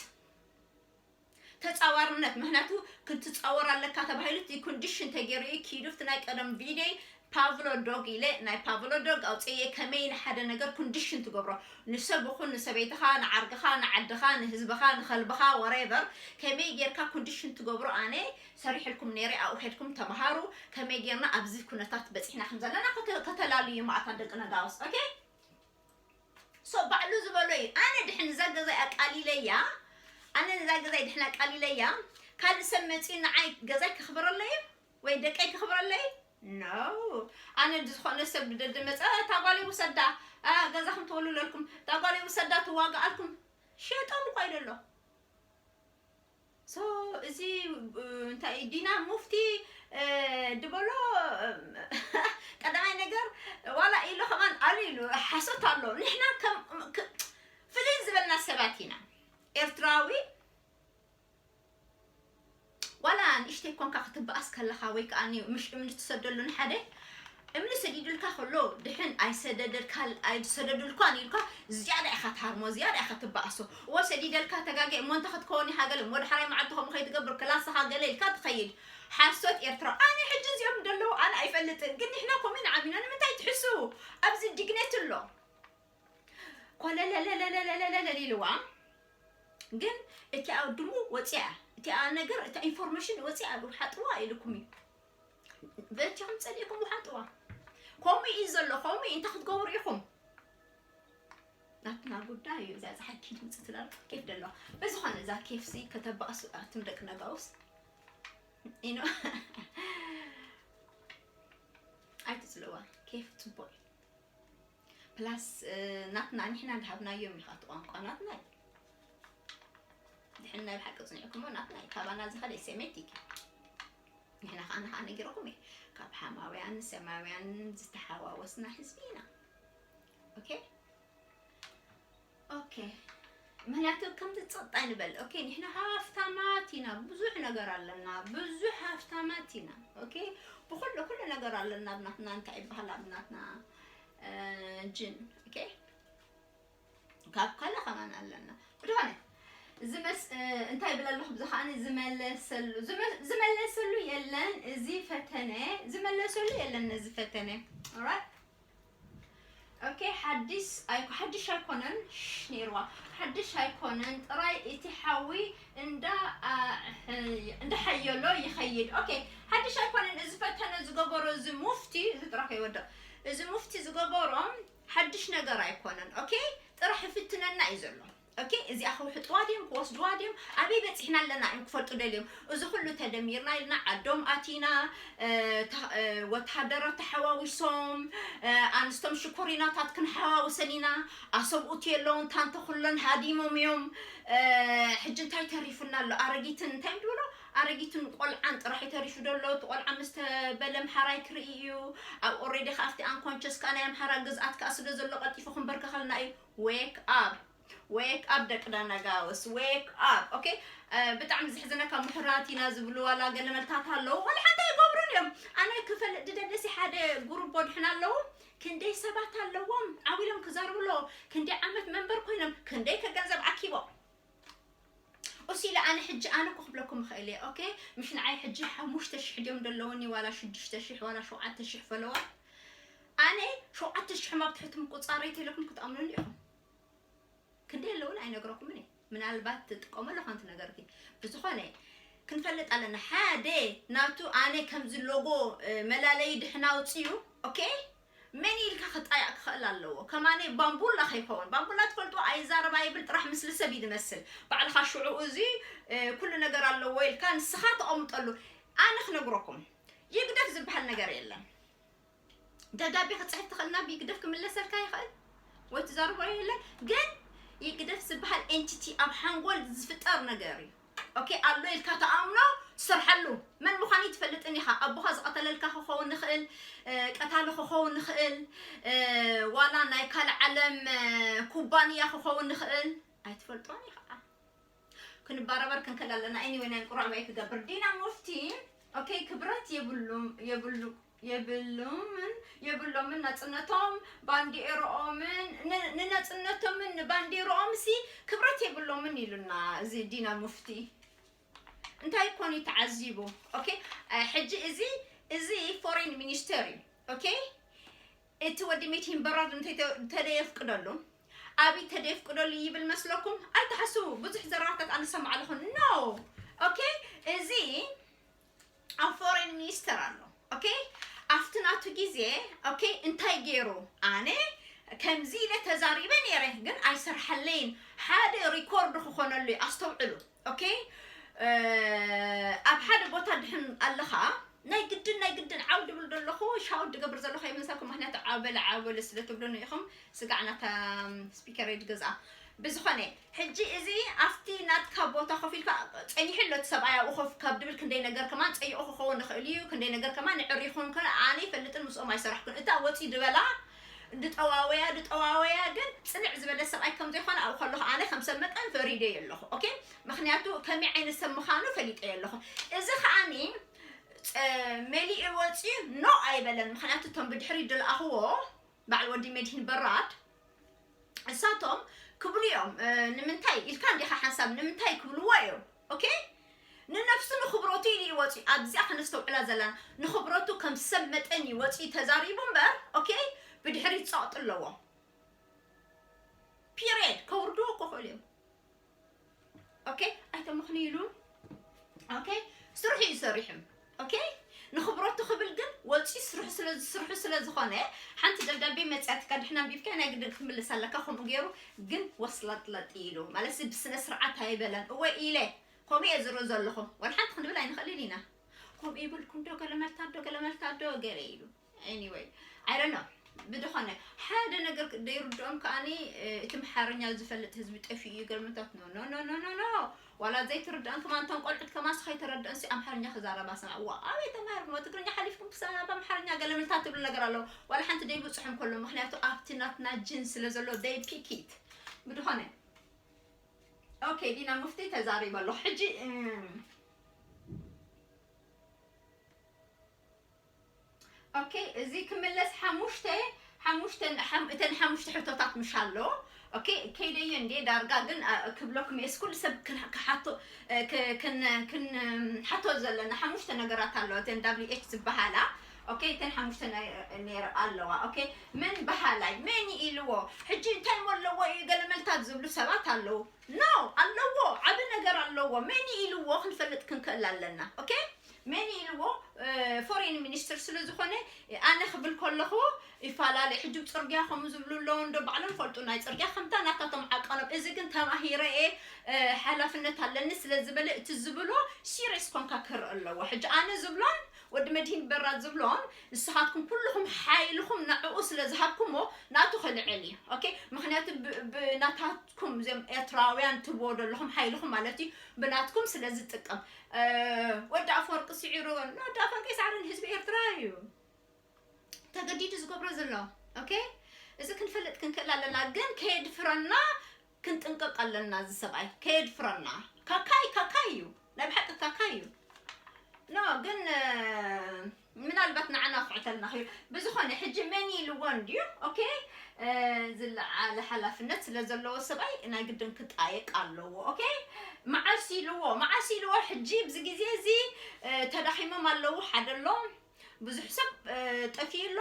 ተጻዋርነት ምክንያቱ ክትጻወር ኣለካ ተባሂሉ እቲ ኮንዲሽን ተገይሩ እዩ ኪዱ እቲ ናይ ቀደም ቪዲዮይ ፓቭሎ ዶግ ኢለ ናይ ፓቭሎ ዶግ ኣውፅየ ከመይ ንሓደ ነገር ኮንዲሽን ትገብሮ ንሰብ ይኹን ንሰበይትኻ ንዓርግኻ ንዓድኻ ንህዝብኻ ንኸልብኻ ወሬቨር ከመይ ጌርካ ኮንዲሽን ትገብሮ ኣነ ሰሪሕልኩም ነይረ ኣብኡ ሄድኩም ተምሃሩ ከመይ ጌርና ኣብዚ ኩነታት በፂሕና ከም ዘለና ከተላልዩ ማእታ ደቂ ነጋውስ ኦኬ ሶ ባዕሉ ዝበሎ እዩ ኣነ ድሕን እዛ ገዛይ ኣቃሊለያ ኣነ እዛ ገዛይ ድሕን ኣቃሊለያ ካልእ ሰብ መፂኡ ንዓይ ገዛይ ከኽብረለይ ወይ ደቀይ ከኽብረለይ no ኣነ ዝኾነ ሰብ ብደደ መፀ እታ ጓለይ ውሰዳ ገዛኹም ተወልለልኩም እታ ጓለይ ውሰዳ ትዋግኣልኩም ሸጦም እኳ ይደሎ ሶ እዚ እንታይ ዲና ሙፍቲ ድበሎ ቀዳማይ ነገር ዋላ ኢሉ ከማን ኣሉ ኢሉ ሓሶት ኣሎ ንሕና ከም ፍልይ ዝበልና ሰባት ኢና ኤርትራዊ ዋላ ንእሽተይ ኮንካ ክትበኣስ ከለኻ ወይ ከዓ ምሽ እምኒ ትሰደሉ ንሓደ እምኒ ሰዲዱልካ ከሎ ድሕን ኣይሰደደልካ ኣይሰደዱልኳን ኢልካ ዝያዳ ኢኻ ትሃርሞ ዝያዳ ኢኻ ትበኣሶ እዎ ሰዲደልካ ተጋጊ እሞ እንተ ክትከውን ኢኻ ገለ እሞ ዳሕራይ መዓልቲ ከምኡ ከይትገብር ክላስኻ ገለ ኢልካ ትኸይድ ሓሶት ኤርትራ ኣነ ሕጂ እዚኦም ደለዉ ኣነ ኣይፈልጥን ግን ንሕና ኮሜን ዓሚና ንምንታይ ትሕስቡ ኣብዚ ዲግኔት ኣሎ ኮለለለለለለለለለ ኢልዋ ግን እቲኣ ድሙ ወፂኣ፣ እቲኣ ነገር፣ እታ ኢንፎርሜሽን ወፂኣ፣ ውሓጥዋ ኢልኩም እዩ። በእቲኹም ፀሊእኩም ውሓጥዋ። ከምኡ እዩ ዘሎ። ከምኡ እዩ። እንታይ ክትገብሩ ኢኹም? ናትና ጉዳይ እዩ። እዛ ፀሓይ ኪድ ምፅእ ትላል ኬፍ ደለዋ። በዝኾነ እዛ ኬፍሲ ከተባእሱ ኣቱም ደቂ ነጋውስ ኢኖ ኣይትፅልዋ። ኬፍ ፅቡቅ እዩ። ፕላስ ናትና ንሕና እንዳሃብናዮም ኢኻ እቲ ቋንቋ ናትና እዩ። ድሕን ናይ ብሓቂ ፅኒዕኩሞ ናትና እዩ። ካባና ዝኸደ ሴሜቲክ እዩ። ንሕና ከዓ ንኸዓ ነጊረኩም እየ፣ ካብ ሓማውያን ሰማውያን ዝተሓዋወስና ህዝቢ ኢና። ኦኬ ኦኬ። ምክንያቱ ከምዚ ፀጥ ኣይንበል። ኦኬ፣ ንሕና ሃፍታማት ኢና፣ ብዙሕ ነገር ኣለና፣ ብዙሕ ሃፍታማት ኢና። ኦኬ፣ ብኩሉ ኩሉ ነገር ኣለና። ኣብ ናትና እንታይ ይበሃል፣ ኣብ ናትና እ፣ ጅን። ኦኬ፣ ካብ ካልእ ከማን ኣለና። ብድኾነ ዝመስ እ፣ እንታይ ይብል ኣለኹ ብዚ ከዓኒ ዝመለሰሉ ዝመ- ዝመለሰሉ የለን። እዚ ፈተነ ዝመለሰሉ የለን። ነዚ ፈተነ ኦራይት። ኦኬ፣ ሓዲስ ኣይኮ ሓድሽ ኣይኮነን። ሽ ነይርዋ። ሓድሽ ኣይኮነን፣ ጥራይ እቲ ሓዊ እንዳ ኣ- እንዳ ሓየሎ ይኸይድ። ኦኬ፣ ሓድሽ ኣይኮነን። እዚ ፈተነ ዝገበሮ እዚ ሙፍቲ፣ እዚ ጥራሕ ከይወድቕ፣ እዚ ሙፍቲ ዝገበሮ ሓድሽ ነገር ኣይኮነን። ኦኬ፣ ጥራሕ ይፍትነና እዩ ዘሎ። ኦኬ፣ እዚኣ ክውሕጥዋ ድዮም ክወስድዋ ድዮም ኣበይ በፂሕና ኣለና እዮም ክፈልጡ ደልዮም። እዚ ኩሉ ተደሚርና ኢልና ዓዶም ኣቲና፣ እ፣ ተ- እ፣ ወተሃደራት ተሓዋዊሶም፣ እ፣ ኣንስቶም ሽኮሪናታት ክንሓዋውሰን ኢና። ኣሰብኡት የለውን ታንተ ኩለን ሃዲሞም እዮም። እ፣ ሕጂ እንታይ ተሪፉና ኣሎ? ኣረጊትን እንታይ ድብሎ? ኣረጊትን ቆልዓን ጥራሕ እዩ ተሪፉ ደሎ። እቲ ቆልዓ ምስ ተበለ ኣምሓራይ ክርኢ እዩ። ኣብ ኦሬዲ ከኣ ኣብቲ ኣንኮንቸስ ከኣ ናይ ኣምሓራ ግዝኣት ከኣ ስለ ዘሎ ቀልጢፉ ክንበርከኸልና እዩ። ዌክ ኣፕ ዌክ ኣፕ ደቂ ዳናጋውስ ዌክ ኣፕ። ኦኬ፣ ብጣዕሚ ዝሕዝነካ ምሁራት ኢና ዝብሉ ዋላ ገለ መልታት ኣለዉ፣ ዋላ ሓንቲ ኣይገብሩን እዮም። ኣነ ክፈልጥ ድደለሲ ሓደ ጉሩቦ ድሕን ኣለዉ፣ ክንደይ ሰባት ኣለዎም ዓው ኢሎም ክዛርቡ ኣለዎ፣ ክንደይ ዓመት መንበር ኮይኖም፣ ክንደይ ከ ገንዘብ ኣኪቦም። እሱ ኢለ ኣነ ሕጂ ኣነ እኮ ክብለኩም እኽእል እየ። ኦኬ፣ ምሽ ንዓይ ሕጂ ሓሙሽተ ሽሕ ድዮም ደለውኒ ዋላ ሽዱሽተ ሽሕ ዋላ ሸውዓተ ሽሕ ፈለዋር? ኣነ ሸውዓተ ሽሕ ኣብ ትሕቲ ምቁፃረይ ተለኩም ክትኣምኑኒ ኢኹም። ክንደይ ኣለውን ኣይነግረኩምን እየ። ምናልባት ትጥቀመሉ ሓንቲ ነገር ግን ብዝኾነ ክንፈልጥ ኣለና። ሓደ ናቱ ኣነ ከምዚ ሎጎ፣ እ፣ መላለይ ድሕን ኣውፅዩ። ኦኬ፣ መን ኢልካ ክጣያቕ ክኽእል ኣለዎ? ከማነ ባምቡላ ከይኸውን። ባምቡላ ትፈልጡ ኣይዛረብ ኣይብል ጥራሕ ምስሊ ሰብ እዩ ዝመስል። ባዕልኻ ሽዑ እዚ፣ እ፣ ኩሉ ነገር ኣለዎ ኢልካ ንስኻ ተቐምጠሉ። ኣነ ክነግረኩም፣ ይግደፍ ዝበሃል ነገር የለን። ደብዳቤ ክጽሕፍ ትኽእል፣ ናብ ይግደፍ ክምለሰልካ ይኽእል ወይ ትዛርቦ የለን። ግን ይግደፍ ዝበሃል ኤንቲቲ ኣብ ሓንጎል ዝፍጠር ነገር እዩ። ኦኬ፣ ኣሎ ኢልካ ተኣምኖ፣ ትሰርሐሉ። መን ምዃኑ ትፈልጥን ኢኻ። ኣቦኻ ዝቐተለልካ ክኸውን ንኽእል፣ እ፣ ቀታሊ ክኸውን ንኽእል፣ እ፣ ዋላ ናይ ካልእ ዓለም፣ እ፣ ኩባንያ ክኸውን ንኽእል። ኣይትፈልጦን ኢኻ። ክንባረበር ክንክእል ኣለና። ኤኒወይ፣ ናይ እንቁራዕ ባይ ክገብር። ዲና ሙፍቲ፣ ኦኬ፣ ክብረት የብሉም፣ የብሉ- የብሉምን የብሎምን ናጽነቶም ባንዲኤሮኦምን ን- ንናጽነቶምን ንባንዲሮኦም ሲ ክብረት የብሎምን ኢሉና። እዚ ዲና ሙፍቲ እንታይ ኮን ተዓዚቡ? ኦኬ፣ እ፣ ሕጂ እዚ እዚ ፎሬን ሚኒስተር እዩ። ኦኬ፣ እቲ ወዲ ሜቲን በራድ እንተ- እንተደየፍቅደሉ፣ ኣብይ ተደየፍቅደሉ ይብል መስለኩም? ኣይትሓስቡ። ብዙሕ ዘረባታት ኣነ ሰማዕ ኣለኹ። ኖ። ኦኬ፣ እዚ ኣብ ፎሬን ሚኒስተር ኣሎ። ኦኬ፣ ኣብቲ ናቱ ግዜ፣ ኦኬ፣ እንታይ ገይሩ? ኣነ ከምዚ ኢለ ተዛሪበ ነይረ፣ ግን ኣይሰርሐለይን። ሓደ ሪኮርድ ክኾነሉ እዩ። ኣስተውዕሉ። ኦኬ፣ እ፣ ኣብ ሓደ ቦታ ድሕን ኣለኻ፣ ናይ ግድን፣ ናይ ግድን ዓው ድብል ዘለኹ፣ ሻውት ድገብር ዘለኹ ይመሰልኩም፣ ምኽንያቱ ዓው በለ፣ ዓው በለ ስለ ትብሉኒ ኢኹም፣ ስጋዕ ናታ ስፒከረይ ድገዝኣ። ብዝኾነ፣ ሕጂ እዚ ኣብቲ ናትካ ቦታ ኮፍ ኢልካ፣ ጸኒሑ ኣሎ እቲ ሰብኣይ ኣብኡ ኮፍ ካብ ድብል ክንደይ ነገር ከማን ጸይቑ ክኸውን ይኽእል እዩ፣ ክንደይ ነገር ከማን ንዕር ይኹን ከ-፣ ኣነ ይፈልጥን ምስኦም ኣይሰራሕኩን። እታ ወጺ ድበላ፣ ድጠዋወያ፣ ድጠዋወያ ግን ጽንዕ ዝበለ ሰብኣይ ከም ዘይኮነ ኣብኡ ከለኹ ኣነ ከም ሰብ መጠን ፈሪደዮ ኣለኹ። ኦኬ? ምኽንያቱ ከመይ ዓይነት ሰብ ምዃኑ ፈሊጠዮ ኣለኹ። እዚ ከኣኒ፣ ጸ-፣ መሊኡ ወጺኡ ኖ ኣይበለን። ምኽንያቱ እቶም ብድሕሪ ድልኣኽዎ፣ በዓል ወዲ መድሂን በራድ፣ እሳቶም ክብሉ እዮም። እ፣ ንምንታይ ኢልካ እንዲኻ ሓንሳብ ንምንታይ ክብልዎ እዮም። ኦኬ? ንነፍሱ ንኽብረቱ ኢሉ ይወፂ። ኣብዚኣ ከነስተውዕላ ዘለና። ንኽብረቱ ከም ሰብ መጠን ይወፂ ተዛሪቡ እምበር፣ ኦኬ? ብድሕሪት ፀቕጢ ኣለዎ። ፒሪየድ። ከውርድዎ እኮ ክእሉ እዮም። ኦኬ ኣይተመኽንይሉ። ኦኬ ስርሑ እዩ ሰሪሑ። ኦኬ ንኽብረቱ ክብል ግን ወፂ ስርሑ ስለ ዝስርሑ ስለ ዝኾነ ሓንቲ ደብዳቤ መፅያትካ ድሕና ኣንቢብካ ናይ ግድን ክትምልስ ኣለካ። ከምኡ ገይሩ ግን ወስለጥለጥ ኢሉ ማለት ብስነ ስርዓት ኣይበለን። እወ ኢለ ከምኡ እየ ዝርኢ ዘለኹ። ወላ ሓንቲ ክንብል ኣይንኽእልን ኢና። ከምኡ ይብል ኩንዶ ገለመልታ ዶ ገለመልታ ዶ ገለ ኢሉ። Anyway I don't know ብድኾነ ሓደ ነገር ደይርድኦም ከኣኒ እቲ ምሓርኛ ዝፈልጥ ህዝቢ ጠፊኡ እዩ ገልመታት no no no no no no ዋላ ዘይትርድኣን ከማን እቶም ቆልዑት ከማስ ከይተረድአን ሲ ኣምሓርኛ ክዛረባ ሰምዐ ዋ ኣበይ ተማሂርኩም ትግርኛ ሓሊፍኩም ክሳብ ኣምሓርኛ ገለመልታት ትብል ነገር ኣለዎ ዋላ ሓንቲ ደይብፅሖም ከሎ ምክንያቱ ኣብቲ ናትና ጅን ስለ ዘሎ they pick it ብድኾነ okay ዲና ሙፍቲ ተዛሪበ ኣለኹ ሕጂ okay እዚ ክምለስ ሓሙሽተ ሓሙሽተ እተን ሓሙሽተ ሕቶታት ምሽ ኣሎ okay ከይደዮ እንዴ ዳርጋ ግን ክብለኩም የስ ኩሉ ሰብ ክሓቶ ክንሓቶ ዘለና ሓሙሽተ ነገራት ኣለዋ እተን W H ዝበሃላ okay እተን ሓሙሽተ ነይረ ኣለዋ okay መን በሃላይ መን ኢልዎ ሕጂ እንታይ ኣለዎ እዩ ገለመልታት ዝብሉ ሰባት ኣለዉ no ኣለዎ ዓቢ ነገር ኣለዎ መን ኢልዎ ክንፈልጥ ክንክእል ኣለና okay መን ኢልዎ foreign minister ስለ ዝኾነ ኣነ ክብል ከለኹ ይፈላለ ሕጂ ፅርግያ ከምኡ ዝብሉ ኣለዉ እንዶ ባዕሎም ፈልጡ ናይ ፅርግያ ከምታ ናታቶም ዓቀኖም እዚ ግን ተማሂረ እየ ሓላፍነት ኣለኒ ስለ ዝበለ እቲ ዝብሎ serious ኮንካ ክርኢ ኣለዎ ሕጂ ኣነ ዝብሎን ወዲ መድሂን በራድ ዝብሎን ንስኻትኩም ኩልኹም ሓይልኹም ንዕኡ ስለ ዝሃብኩሞ ናቱ ክልዕል እዩ okay ምክንያቱ ብናታትኩም እዚኦም ኤርትራውያን ትብዎ ዘለኹም ሓይልኹም ማለት እዩ ብናትኩም ስለ ዝጥቀም ወዲ ኣፈወርቂ ስዒሩ ወዲ ኣፈወርቂ ይስዓርን ህዝቢ ኤርትራ እዩ ተገዲዱ ዝገብሮ ዘሎ okay እዚ ክንፈልጥ ክንክእል ኣለና ግን ከየድፍረና ክንጥንቀቕ ኣለና እዚ ሰብኣይ ከየድፍረና ካካይ ካካይ እዩ ናይ ብሓቂ ካካይ እዩ no ግን ምናልባት ንዓና ክዕተልና ክዩ ብዝኾነ ሕጂ መን ኢልዎ እንድዩ okay ዝለዓለ ሓላፍነት ስለ ዘለዎ ሰብኣይ ናይ ግድን ክጣየቅ ኣለዎ okay መዓስ ኢልዎ መዓስ ኢልዎ ሕጂ ብዚ ግዜ እዚ ተዳኺሞም ኣለዉ ሓደ ኣሎ ብዙሕ ሰብ ጠፊኡ ኣሎ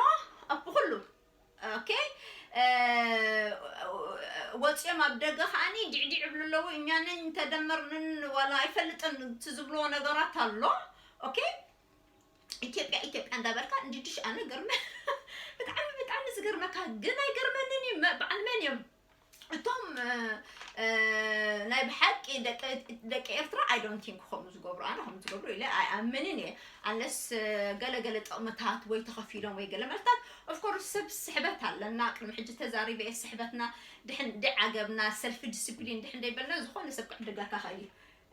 ኣብ ብኩሉ okay ወፂኦም ኣብ ደገ ከዓኒ ዲዕዲዕ ይብሉ ኣለዉ እኛንን ተደመርንን ዋላ ኣይፈልጥን እቲ ዝብልዎ ነገራት ኣሎ okay ኢትዮጵያ ኢትዮጵያ እንዳበልካ እንዲድሽ ኣነ ገርመ ብጣዕሚ ብጣዕሚ ዝገርመካ ግን ኣይገርመንን እዩ በዓል መን እዮም እቶም ናይ ብሓቂ ደቂ ኤርትራ I don't think ከምኡ ዝገብሩ ኣነ ከምኡ ዝገብሩ ኢለ ኣይኣምንን እየ unless ገለገለ ጥቕምታት ወይ ተኸፊሎም ወይ ገለ መልታት of course ሰብ ስሕበት ኣለና ቅድሚ ሕጂ ተዛሪበ እየ ስሕበትና ድሕን ደዓገብና self discipline ድሕን ደይበልና ዝኾነ ሰብ ክዕድገካ ኽእል እዩ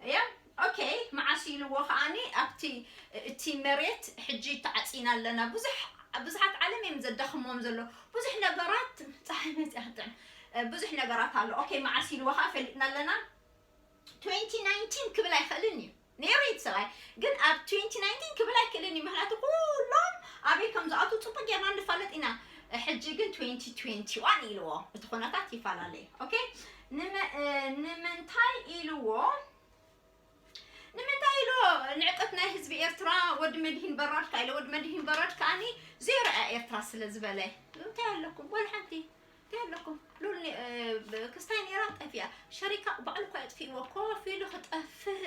እያ okay መዓስ ኢልዎ ከዓኒ ኣብቲ እቲ መሬት ሕጂ ተዓፂና ኣለና ብዙሕ ብዙሓት ዓለም እዮም ዘዳኽሞም ዘሎ ብዙሕ ነገራት ፀሓይ መፅያ ክትጥዕም ብዙሕ ነገራት ኣሎ okay መዓስ ኢልዎ ከዓ ፈሊጥና ኣለና twenty nineteen ክብል ኣይኽእልን እዩ ነይሩ እዩ ሰብኣይ ግን ኣብ twenty nineteen ክብል ኣይክእልን እዩ ምክንያቱ ኩሎም ኣበይ ከም ዝኣቱ ፅቡቅ ጌርና ንፋለጥ ኢና ሕጂ ግን twenty twenty one ኢልዎ እቲ ኩነታት ይፈላለ okay ንምንታይ ኢልዎ ንምንታይ ኢሉ ንዕቀት ናይ ህዝቢ ኤርትራ ወዲ መድሂን በራድ ካ ኢለ ወዲ መድሂን በራድ ከዓኒ ዘይረኣ ኤርትራ ስለ ዝበለ እንታይ ኣለኩም ወላ ሓንቲ እንታይ ኣለኩም ሉል ክስታይ ነራ ጠፊኣ ሸሪካ ባዕሉ እኳ የጥፊእዎ ኮፍ ኢሉ ክጠፍእ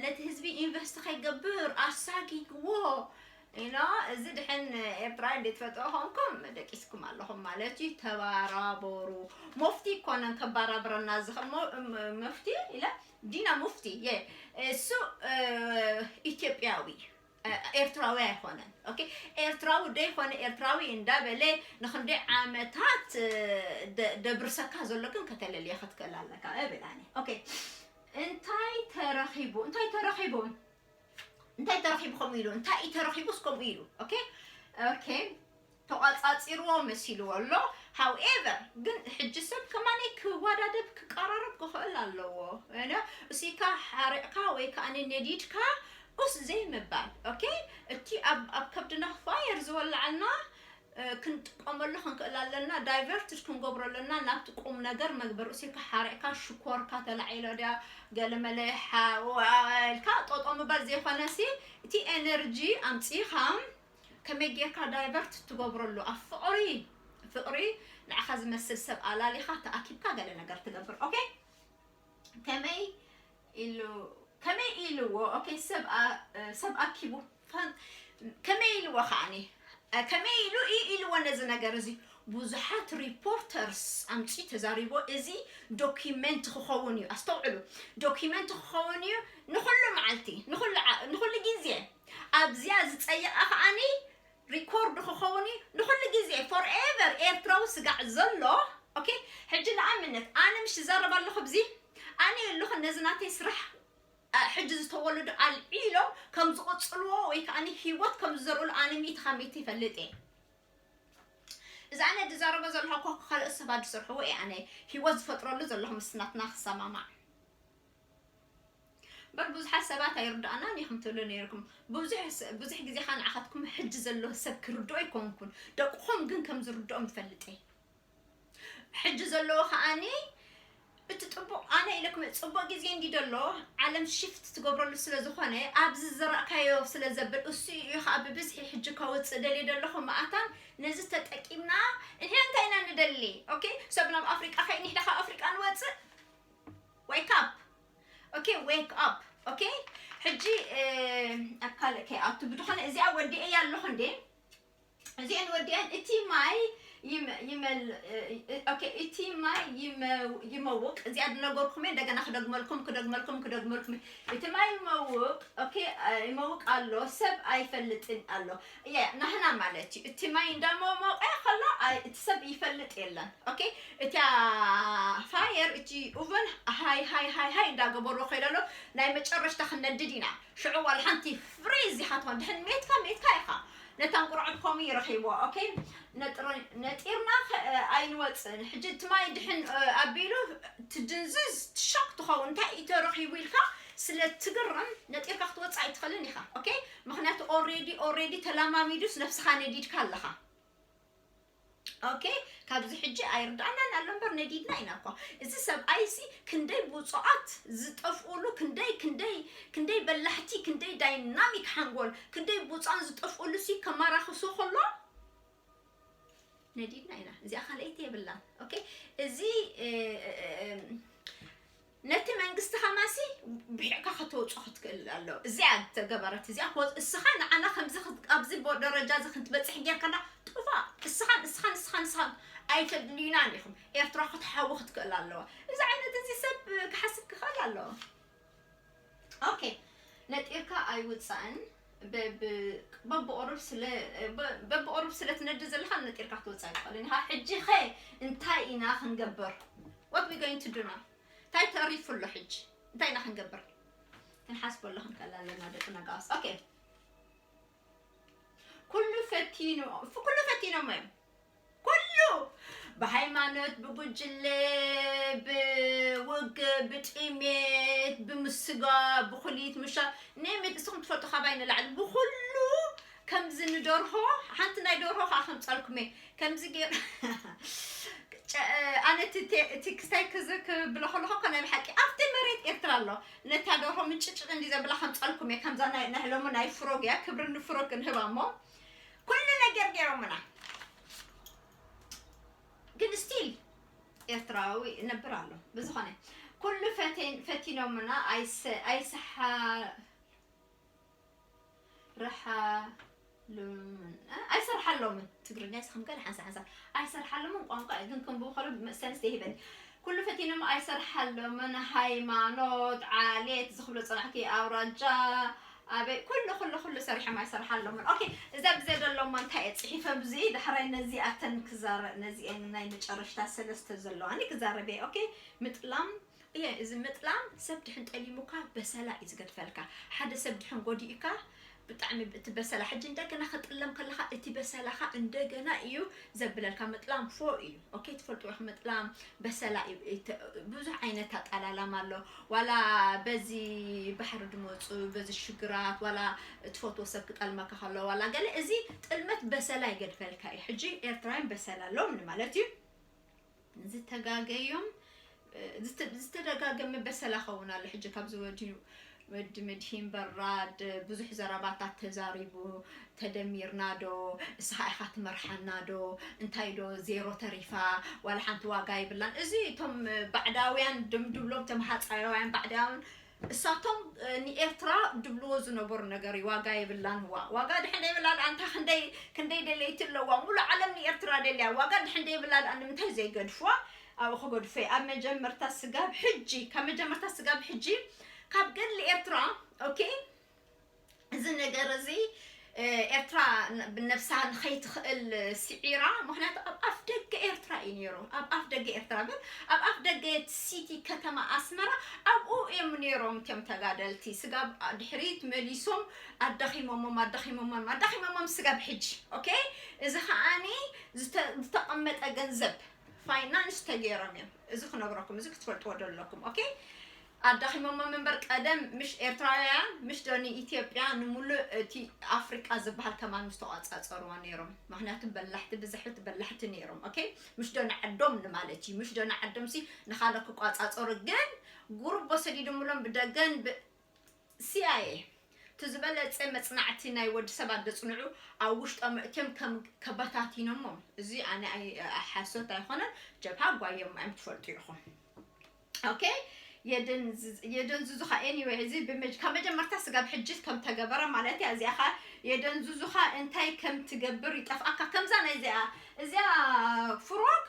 ነቲ ህዝቢ ኢንቨስት ከይገብር ኣሳጊግዎ ኢና እዚ ድሕን ኤርትራ እንዴት ፈጥሮ ኾንኩም ደቂስኩም ኣለኹም ማለት እዩ ተባራበሩ መፍቲ ይኮነን ከባራብረና ዝኽእል መፍቲ ኢለ ዲና ሙፍቲ እሱ ኢትዮጵያዊ ኤርትራዊ ኣይኮነን okay ኤርትራዊ ደይኮነ ኤርትራዊ እንዳበለ ንክንደይ ዓመታት ደብርሰካ ዘሎ ግን ከተለልየ ክትክእል ኣለካ እብል ኣነ okay እንታይ ተረኺቡ እንታይ ተረኺቡ እንታይ ተረኺቡ ከምኡ ኢሉ እንታይ እዩ ተረኺቡስ ከምኡ ኢሉ okay okay ተቋፃፂርዎ መሲልዎ ኣሎ however ግን ሕጂ ሰብ ከማነይ ክወዳደብ ክቀራረብ ክኽእል ኣለዎ እሲካ ሓሪቕካ ወይ ከዓ ነዲድካ ኡስ ዘይምባል okay እቲ ኣብ ከብድና fire ዝወላዓልና ክንጥቀመሉ ክንክእል ኣለና diverted ክንገብሮ ኣለና ናብቲ ቁም ነገር መግበር እሲካ ሓሪቕካ ሽኮርካ ተላዒሎ ድያ ገለመለ ሓልካ ጠጦ ምባል ዘይኮነሲ እቲ energy ኣምፂኻ ከመይ ጌርካ divert ትገብረሉ ኣብ ፍቕሪ ፍቕሪ ንዓኻ ዝመስል ሰብ ኣላሊኻ ተኣኪብካ ገለ ነገር ትገብር okay ከመይ ኢልዎ? ኦኬ፣ ሰብ ኣ- ሰብ ኣኪቡ ፋን- ከመይ ኢልዎ ከዓኒ? እ፣ ከመይ ኢሉ እዩ ኢልዎ ነዚ ነገር እዚ? ብዙሓት ሪፖርተርስ ኣምፂ ተዛሪቦ። እዚ ዶኪመንት ክኸውን እዩ። ኣስተውዕሉ፣ ዶኪመንት ክኸውን እዩ። ንኹሉ መዓልቲ፣ ንኹሉ ዓ- ንኹሉ ግዜ ኣብዚኣ ዝፀየቐ ከዓኒ ሪኮርድ ክኸውን እዩ። ንኹሉ ግዜ ፎርኤቨር ኤርትራዊ ስጋዕ ዘሎ። ኦኬ፣ ሕጂ ንኣብነት ኣነ ምሽ ዝዛረብ ኣለኹ ብዚ ኣነ የለኹ ነዚ ናተይ ስራሕ ኣ- ሕጂ ዝተወለዱ ኣልዒሎም ከም ዝቕጽልዎ ወይ ከዓኒ ህይወት ከም ዝዘርእሉ ኣነ ሚእቲ ካብ ሚእቲ ይፈልጥ እየ። እዚ ኣነ ዝዛረቦ ዘለኹ እኮ ካልኦት ሰባት ዝሰርሕዎ እየ ኣነ ህይወት ዝፈጥረሉ ዘለኹ ምስ ናትና ክሰማማዕ። እምበር ብዙሓት ሰባት ኣይርድኣናን ኢኹም ትብሉ ነይርኩም። ብዙሕ ስ- ብዙሕ ግዜ ኸ ንዓኻትኩም ሕጂ ዘሎ ሰብ ክርድኦ ኣይኮንኩን፣ ደቅኹም ግን ከም ዝርድኦም ይፈልጥ እየ። ሕጂ ዘለዎ ከዓኒ እቲ ጽቡቕ ኣነ ኢለኩም ጽቡቕ ግዜ እንዲ ዘሎ ዓለም ሽፍት ትገብረሉ ስለ ዝኾነ ኣብዚ ዝዘራእካዮ ስለ ዘብል እሱ እዩ ከዓ ብብዝሒ ሕጂ ከውፅእ ደልየ ዘለኹ መኣታን ነዚ ተጠቂምና እንሕና እንታይ ኢና ንደሊ። ኦኬ፣ ሰብ ናብ ኣፍሪቃ ከይንሕዳ ካብ ኣፍሪቃ ንወፅእ። Wake up. ኦኬ፣ wake up. ኦኬ፣ ሕጂ ኣብ ካልእ ከይኣቱ ብድኾነ እዚኣ ወዲኤያ ኣለኹ እንዴ? እዚአን ወዲአን እቲ ማይ ይመ- ይመል- እ- እ- ኦኬ፣ እቲ ማይ ይመ- ይመውቅ። እዚኣ ዝነገርኩም እየ፣ እንደገና ክደግመልኩም ክደግመልኩም ክደግመልኩም እየ። እቲ ማይ ይመውቅ። ኦኬ፣ እ፣ ይመውቅ ኣሎ፣ ሰብ ኣይፈልጥን ኣሎ። ያ ናህና ማለት እዩ። እቲ ማይ እንዳመሞቀ ከሎ ኣይ- እቲ ሰብ ይፈልጥ የለን። ኦኬ፣ እታ ፋየር እቲ ኡቨን ሃይ ሃይ ሃይ ሃይ እንዳገበርዎ ከይደሎ ናይ መጨረሽታ ክነድድ ኢና። ሽዑ ዋላ ሓንቲ ፍሬ እዚኻ ትኾን ድሕን ሜትካ ሜትካ ኢኻ። ነታ እንቁርዖት ከምኡ ይረኺብዎ። ኦኬ፣ ነጥሮ- ነጢርና ከ- ኣይንወፅእን። ሕጂ እቲ ማይ ድሕን እ፣ ኣቢሉ ትድንዝዝ ትሻክ ትኸውን እንታይ እዩ ተረኺቡ ኢልካ ስለ ትግረም ነጢርካ ክትወፅእ ኣይትኽእልን ኢኻ። ኦኬ፣ ምክንያቱ ኦሬዲ ኦሬዲ ተላማሚዱስ ነብስኻ ነዲድካ ኣለኻ። ኦኬ፣ ካብዚ ሕጂ ኣይርዳእናን ኣሎ እምበር ነዲድና ኢና እኳ። እዚ ሰብኣይ ሲ ክንደይ ብፁዓት ዝጠፍኡሉ፣ ክንደይ ክንደይ ክንደይ በላሕቲ፣ ክንደይ ዳይናሚክ ሓንጎል፣ ክንደይ ብፁዓን ዝጠፍኡሉ ሲ ከማራኽሱ ከሎ ነዲድና ኢና። እዚኣ ካልኣይቲ የብላን። ኦኬ፣ እዚ እ፣ እ፣ እ፣ ነቲ መንግስቲ ከማሲ ብሒቕካ ከተውፅኦ ክትክእል ኣለዎ። እዚኣ ተገበረት እዚኣ ክወፅ እስኻ ንዓና ከምዚ ክት- ኣብዚ ቦ- ደረጃ እዚ ክንትበፅሕ ጌርካና ጥፋእ። እስኻን እስኻን እስኻን እስኻን ኣይተድልዩናን ኢኹም። ኤርትራ ክትሓዊ ክትክእል ኣለዋ። እዚ ዓይነት እዚ ሰብ ክሓስብ ክኽእል ኣለዎ። ኦኬ፣ ነጢርካ ኣይውፃእን። በብ- በብኦሮብ ስለ በ- በብኦሮብ ስለ ትነድድ ዘለኻ ነጢርካ ክትወፅእ ኣይትኽእልን ኢኻ። ሕጂ ኸ እንታይ ኢና ክንገብር? What we going to do now? እንታይ ተሪፉ ኣሎ ሕጂ? እንታይ ኢና ክንገብር? ክንሓስበሉ ክንክእል ኣለና ደቂ ነጋውስ። ኦኬ፣ ኩሉ ፈቲኑ ኩሉ ፈቲኖሞ እዮም። ኩሉ ብሃይማኖት ብጉጅለ ብውግእ ብጥሜት ብምስጋ ብኩሊት ምሻ ኔሜት እስኹም ትፈልጡ ካባይ ንላዕሊ ብኩሉ ከምዚ ንደርሆ ሓንቲ ናይ ደርሆ ከዓ ከምፀልኩም እየ ከምዚ ገይሩ ጨ- ኣነ እቲ ቴ- እቲ ክስታይ ክዝ ክብሎ ከለኹ እኮ ናይ ብሓቂ ኣብቲ መሬት ኤርትራ ኣሎ ነታ ደርሆ ምንጭጭጭ እንዲ ዘብላ ከምፀልኩም እየ ከምዛ ናይ ናይ ሎሚ ናይ ፍሮግ እያ ክብሪ ንፍሮግ ክንህባ እሞ ኩሉ ነገር ገይሮምና ግን ስቲል ኤርትራዊ ይነብር ኣሎ ብዝኾነ ኩሉ ፈቴን ፈቲኖምና ኣይሰ ኣይሰሓ ረሓሉምን ኣይሰርሓሎምን ትግርኛ ስኹም ገለ ሓንሳ ሓንሳ ኣይሰርሓሎምን ቋንቋ ግን ክንብቡ ከሎ መሰንስ ዘይህበኒ ኩሉ ፈቲኖም ኣይሰርሓሎምን ሃይማኖት ዓሌት ዝኽብሎ ፅናሕኪ ኣውራጃ ኣበይ ኩሉ ኩሉ ኩሉ ሰሪሖም ኣይሰርሓሎምን ኦኬ እዛ ብዘይ ደሎማ እንታይ እየ ፅሒፈ ብዙ ዳሕራይ ነዚኣተን ክዛረ ነዚአን ናይ መጨረሽታ ሰለስተ ዘለዋኒ ክዛረበ ኦኬ ምጥላም እየ እዚ ምጥላም ሰብ ድሕን ጠሊሙካ በሰላ እዩ ዝገድፈልካ ሓደ ሰብ ድሕን ጎዲእካ ብጣዕሚ እቲ በሰላ ሕጂ እንደገና ክጥለም ከለካ እቲ በሰላካ እንደገና እዩ ዘብለልካ ምጥላም ፎ እዩ ኦኬ ትፈልጥዎ ኢኹም ምጥላም በሰላ እዩ እቲ- ብዙሕ ዓይነት ኣጣላላም ኣሎ ዋላ በዚ ባሕሪ ድመፁ በዚ ሽግራት ዋላ ትፈትዎ ሰብ ክጠልመካ ከሎ ዋላ ገለ እዚ ጥልመት በሰላ ይገድፈልካ እዩ ሕጂ ኤርትራውያን በሰላ ኣለዎም ማለት እዩ ዝተጋገዮም ዝተ- ዝተደጋገመ በሰላ ኸውን ኣሎ ሕጂ ካብዚ ወዲ ወዲ መድሂን በራድ ብዙሕ ዘረባታት ተዛሪቡ ተደሚርና ዶ እስኻ ኢኻ ትመርሓና ዶ እንታይ ዶ ዜሮ ተሪፋ ዋላ ሓንቲ ዋጋ ይብላን እዚ እቶም ባዕዳውያን ድም ድብሎም ተም ሃፃያውያን ባዕዳውያን እሳቶም ንኤርትራ ድብልዎ ዝነበሩ ነገር እዩ። ዋጋ የብላን። ዋ ዋጋ ድሕን ደይብላ ደኣ እንታ ክንደይ ክንደይ ደለይቲ ኣለዋ። ሙሉ ዓለም ንኤርትራ ደልያ። ዋጋ ድሕን ደይብላ ደኣ ንምንታይ ዘይገድፍዋ? ኣብኡ ክገድፎ እዩ። ኣብ መጀመርታ ስጋብ ሕጂ ካብ መጀመርታ ስጋብ ሕጂ ካብ ገድሊ ኤርትራ ኦኬ እዚ ነገር እዚ ኤርትራ ብነብሳ ንኸይትኽእል ስዒራ። ምክንያቱ ኣብ ኣፍ ደገ ኤርትራ እዩ ነይሩ። ኣብ ኣፍ ደገ ኤርትራ ብል ኣብ ኣፍ ደገ ሲቲ ከተማ ኣስመራ ኣብኡ እዮም ነይሮም። እቲም ተጋደልቲ ስጋብ ድሕሪት መሊሶም ኣዳኺሞሞም ኣዳኺሞሞም ኣዳኺሞሞም ስጋብ ሕጂ። ኦኬ እዚ ከዓኒ ዝተቐመጠ ገንዘብ ፋይናንስ ተገይሮም እዮም። እዚ ክነግረኩም እዚ ክትፈልጥዎ ደለኩም። ኦኬ ኣዳኺሞሞም እምበር ቀደም ምሽ ኤርትራውያን ምሽ ዶ ንኢትዮጵያ ንሙሉእ እቲ ኣፍሪቃ ዝበሃል ከማን ምስ ተቋጻጸርዋ ነይሮም። ምክንያቱ በላሕቲ ብዝሕት በላሕቲ ነይሮም። ኦኬ ምሽ ዶ ንዓዶም ንማለት እዩ። ምሽ ዶ ንዓዶም ሲ ንኻለ ክቋጻጸሩ ግን ጉሩብ ወሰዲዶምሎም ብደገን ብ CIA እቲ ዝበለጸ መጽናዕቲ ናይ ወዲ ሰብ ኣደጽንዑ ኣብ ውሽጦም እትዮም ከም ከበታቲኖሞም። እዚ ኣነ ሓሶት ኣይኮነን። ጀብሃ ጓዮም እዮም ትፈልጡ ኢኹም። ኦኬ የደንዝዙኻ anyway እዚ ካብ መጀመርታ ስጋብ ሕጂ ከም ተገበረ ማለት እያ። እዚኣ ኸ የደንዝዙኻ እንታይ ከም ትገብር ይጠፍኣካ። ከምዛ ናይ እዚኣ እዚኣ ፍሮግ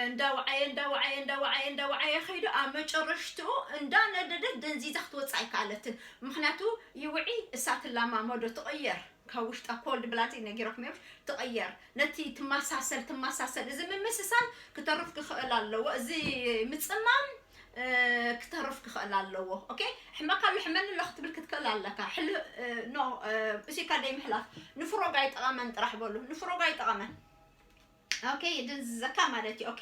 እንዳወዓየ እንዳወዓየ እንዳወዓየ እንዳወዓየ ከይዱ ኣብ መጨረሽትኡ እንዳነደደት ደንዚዛ ክትወፅእ ኣይከኣለትን። ምክንያቱ ይውዒ እሳት ላማመዶ ትቕየር ካብ ውሽጣ ኮልድ ብላድ ነጊረኩም እዮም ትቕየር ነቲ ትመሳሰል ትመሳሰል እዚ ምምስሳል ክተርፍ ክኽእል ኣለዎ። እዚ ምፅማም ክተርፍ ክኽእል ኣለዎ። ኦኬ ሕመካ ኣሎ ሕመኒ ኣሎ ክትብል ክትክእል ኣለካ። ሕል ኖ እሲካ ደይ ምሕላፍ ንፍሮግ ኣይጠቐመን ጥራሕ በሉ። ንፍሮግ ኣይጠቐመን። ኦኬ ድንዝዘካ ማለት እዩ። ኦኬ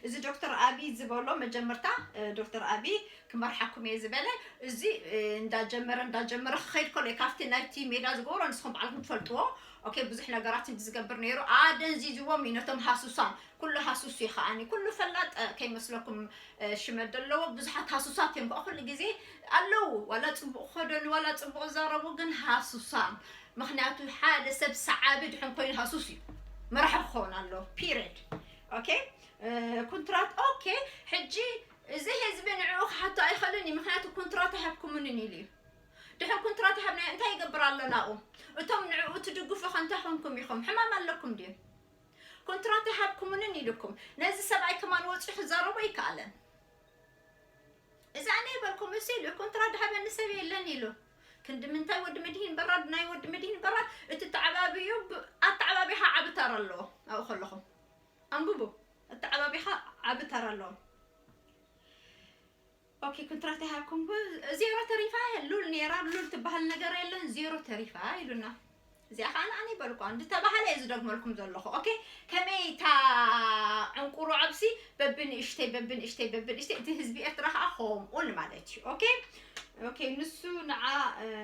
እዚ ዶክተር ኣቢ ዝበሎ መጀመርታ ዶክተር ኣቢ ክመርሓኩም እየ ዝበለ እዚ እንዳጀመረ እንዳጀመረ ክኸይድ ከሎ ካብቲ ናይቲ ሜዳ ዝገብሮ ንስኹም በዓልኩም ትፈልጥዎ። ኦኬ ብዙሕ ነገራት እንዲ ዝገብር ነይሩ ኣደንዚዝዎም እዩ ነቶም ሃሱሳን ኩሉ ሃሱስ እዩ ከዓኒ ኩሉ ፈላጥ ከይመስለኩም ሽመት ዘለዎ ብዙሓት ሃሱሳት እዮም ከዓ ኩሉ ግዜ ኣለዉ ዋላ ፅቡቅ ክኸደኑ ዋላ ፅቡቅ ዘረቡ ግን ሃሱሳን ምክንያቱ ሓደ ሰብ ሰዓቢ ድሕን ኮይኑ ሃሱስ እዩ መራሒ ክኸውን ኣለዎ። ፒሪድ ኦኬ ኩንትራት ኦኬ ሕጂ እዚ ህዝቢ ንዕኡ ክሓቶ ኣይኽእልን እዩ ምክንያቱ ኩንትራት ኣይሃብኩምንን ኢሉ እዩ። ድሕን ኩንትራት ይሃብና እንታይ ይገብር ኣሎ ናብኡ? እቶም ንዕኡ ትድግፉ ከ እንታይ ኮንኩም ኢኹም? ሕማም ኣለኩም ድዩ? ኩንትራት ይሃብኩምንን ኢልኩም ነዚ ሰብኣይ ከማን ወፂኡ ክዛረቦ ይከኣለን። እዚ ኣነ ይበልኩም እሱ ኢሉ ኩንትራት ድሃበኒ ሰብ የለን ኢሉ ክንዲ ምንታይ ወዲ መድሂን በራድ ናይ ወዲ መድሂን በራድ እቲ ተዓባብዩ ኣተዓባቢኻ ዓቢ ተራ ኣለዎ ኣብኡ ከለኹም ኣንብቡ ኣተዓባቢኻ ዓቢ ተራ ኣለዎ። ኦኬ ኩንትራት ይሃብኩም ዜሮ ተሪፋ ሉል ነይራ ሉል ትበሃል ነገር የለን ዜሮ ተሪፋ ኢሉና። እዚኣ ከዓ ንኣነ ይበልኳ እንድተባሃለ እየ ዝደግመልኩም ዘለኹ። ኦኬ ከመይ እታ ዕንቁሮ ዓብሲ በብንእሽተይ በብንእሽተይ በብንእሽተይ እቲ ህዝቢ ኤርትራ ከዓ ከምኡ ንማለት እዩ። ኦኬ ኦኬ ንሱ ንዓ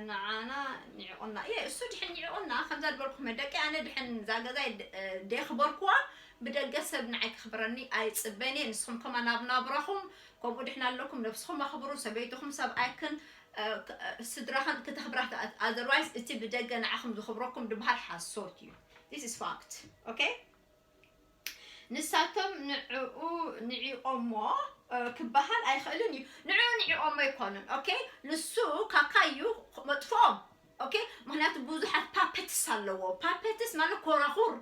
ንዓና ንዕቁና እየ እሱ ድሕን ንዕቁና ከምዛ ዝበልኩም ደቂ ኣነ ድሕን እዛ ገዛ ደክበርኩዋ ብደገ ሰብ ንዓይ ክኽብረኒ ኣይፅበን እየ። ንስኹም ከማ ናብ ናብራኹም ከምኡ ድሕና ኣለኩም ነብስኹም ኣኽብሩ ሰበይትኹም ሰብኣይክን ስድራኽን ክተኽብራ otherwise እቲ ብደገ ንዓኹም ዝኽብረኩም ድበሃል ሓሶት እዩ። This is fact okay ንሳቶም ንዕኡ ንዒቆሞ ክበሃል ኣይኽእልን እዩ። ንዕኡ ንዒቆሞ ኣይኮኑን okay ንሱ ካካ እዩ መጥፍኦም okay ምክንያቱ ብዙሓት puppets ኣለዎ። Puppets ማለት ኮራኹር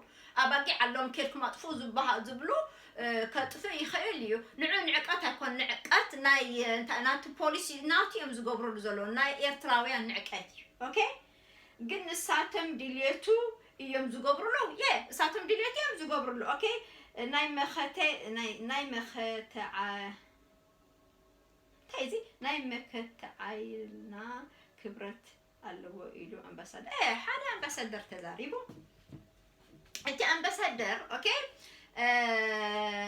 ኣባጊዕ ኣለዎም ኬድኩም ኣጥፍኡ ዝበሃ ዝብሉ ከጥፍእ ይኽእል እዩ። ንዑ ንዕቀት ኣይኮን ንዕቀት ናይ እንታይ ናቱ ፖሊሲ ናቱ እዮም ዝገብሩሉ ዘለዉ ናይ ኤርትራውያን ንዕቀት እዩ okay ግን ንሳቶም ድልየቱ እዮም ዝገብሩሉ የ እሳቶም ድልየቱ እዮም ዝገብሩሉ okay ናይ መኸተ ናይ መኸተ እንታይ እዚ ናይ መከተ ዓይልና ክብረት ኣለዎ ኢሉ ኣምባሳደር ሓደ ኣምባሳደር ተዛሪቡ። እቲ ኣምባሳደር okay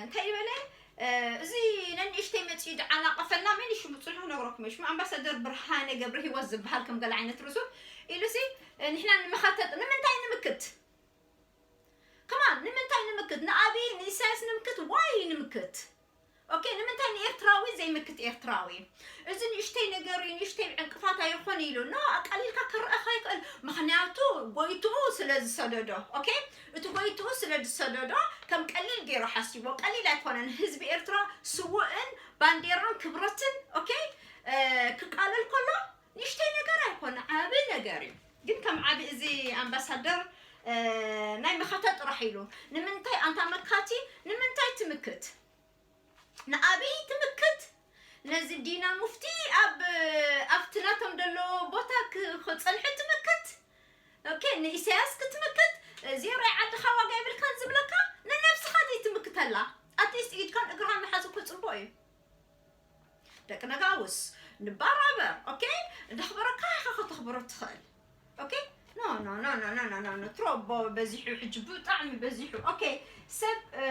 እንታይ ይበለ እዚ ነንእሽተይ መፅኡ ድዓናቀፈልና መን ሽሙ ፅንሑ ነግረኩም ሽሙ ኣምባሳደር ብርሃነ ገብረ ህይወት ዝበሃል ከም ገለ ዓይነት ርሱብ ኢሉሲ ንሕና ንምኸተጥ ንምንታይ ንምክት ከማን ንምንታይ ንምክት ንኣብይ ንኢሳያስ ንምክት ዋይ ንምክት okay ንምንታይ ንኤርትራዊ ዘይምክት ኤርትራዊ እዚ ንእሽተይ ነገር እዩ ንእሽተይ ዕንቅፋት ኣይኾን ኢሉ no ኣቃሊልካ ክረኣኻ ይኽእል ምክንያቱ ጎይትኡ ስለ ዝሰደዶ okay እቲ ጎይትኡ ስለ ዝሰደዶ ከም ቀሊል ገይሩ ሓሲቦ ቀሊል ኣይኮነን ህዝቢ ኤርትራ ስውእን ባንዴራን ክብረትን okay ክቃለል እ፣ ናይ መኸተ ጥራሕ ኢሉ። ንምንታይ ኣንታ መካቲ፣ ንምንታይ ትምክት? ንኣብይ ትምክት? ነዚ ዲና ሙፍቲ ኣብ፣ ኣብቲ ናቶም ዘለዎ ቦታ ክ-፣ ክጸንሑ ትምክት? ኦኬ፣ ንኢሳያስ ክትምክት፣ ዜሮ ዓድኻ ዋጋ የብልካን ዝብለካ፣ ንነብስኻ ዘይትምክተላ። ኣትሊስት ኢድካን እግርኻን ምሓዝ እኮ ጽቡቕ እዩ። ደቂ ነጋውስ፣ ንባራበር፣ ኦኬ? እንዳኽበረካ ኢኻ ከተኽብሮ ትኽእል። ኦኬ? ኖ፣ ኖ፣ ኖ፣ ኖ፣ ኖ፣ ኖ፣ ኖ፣ ኖ፣ ትሮቦ በዚሑ፣ ሕጂ ብጣዕሚ በዚሑ። ኦኬ፣ ሰብ፣ እ፣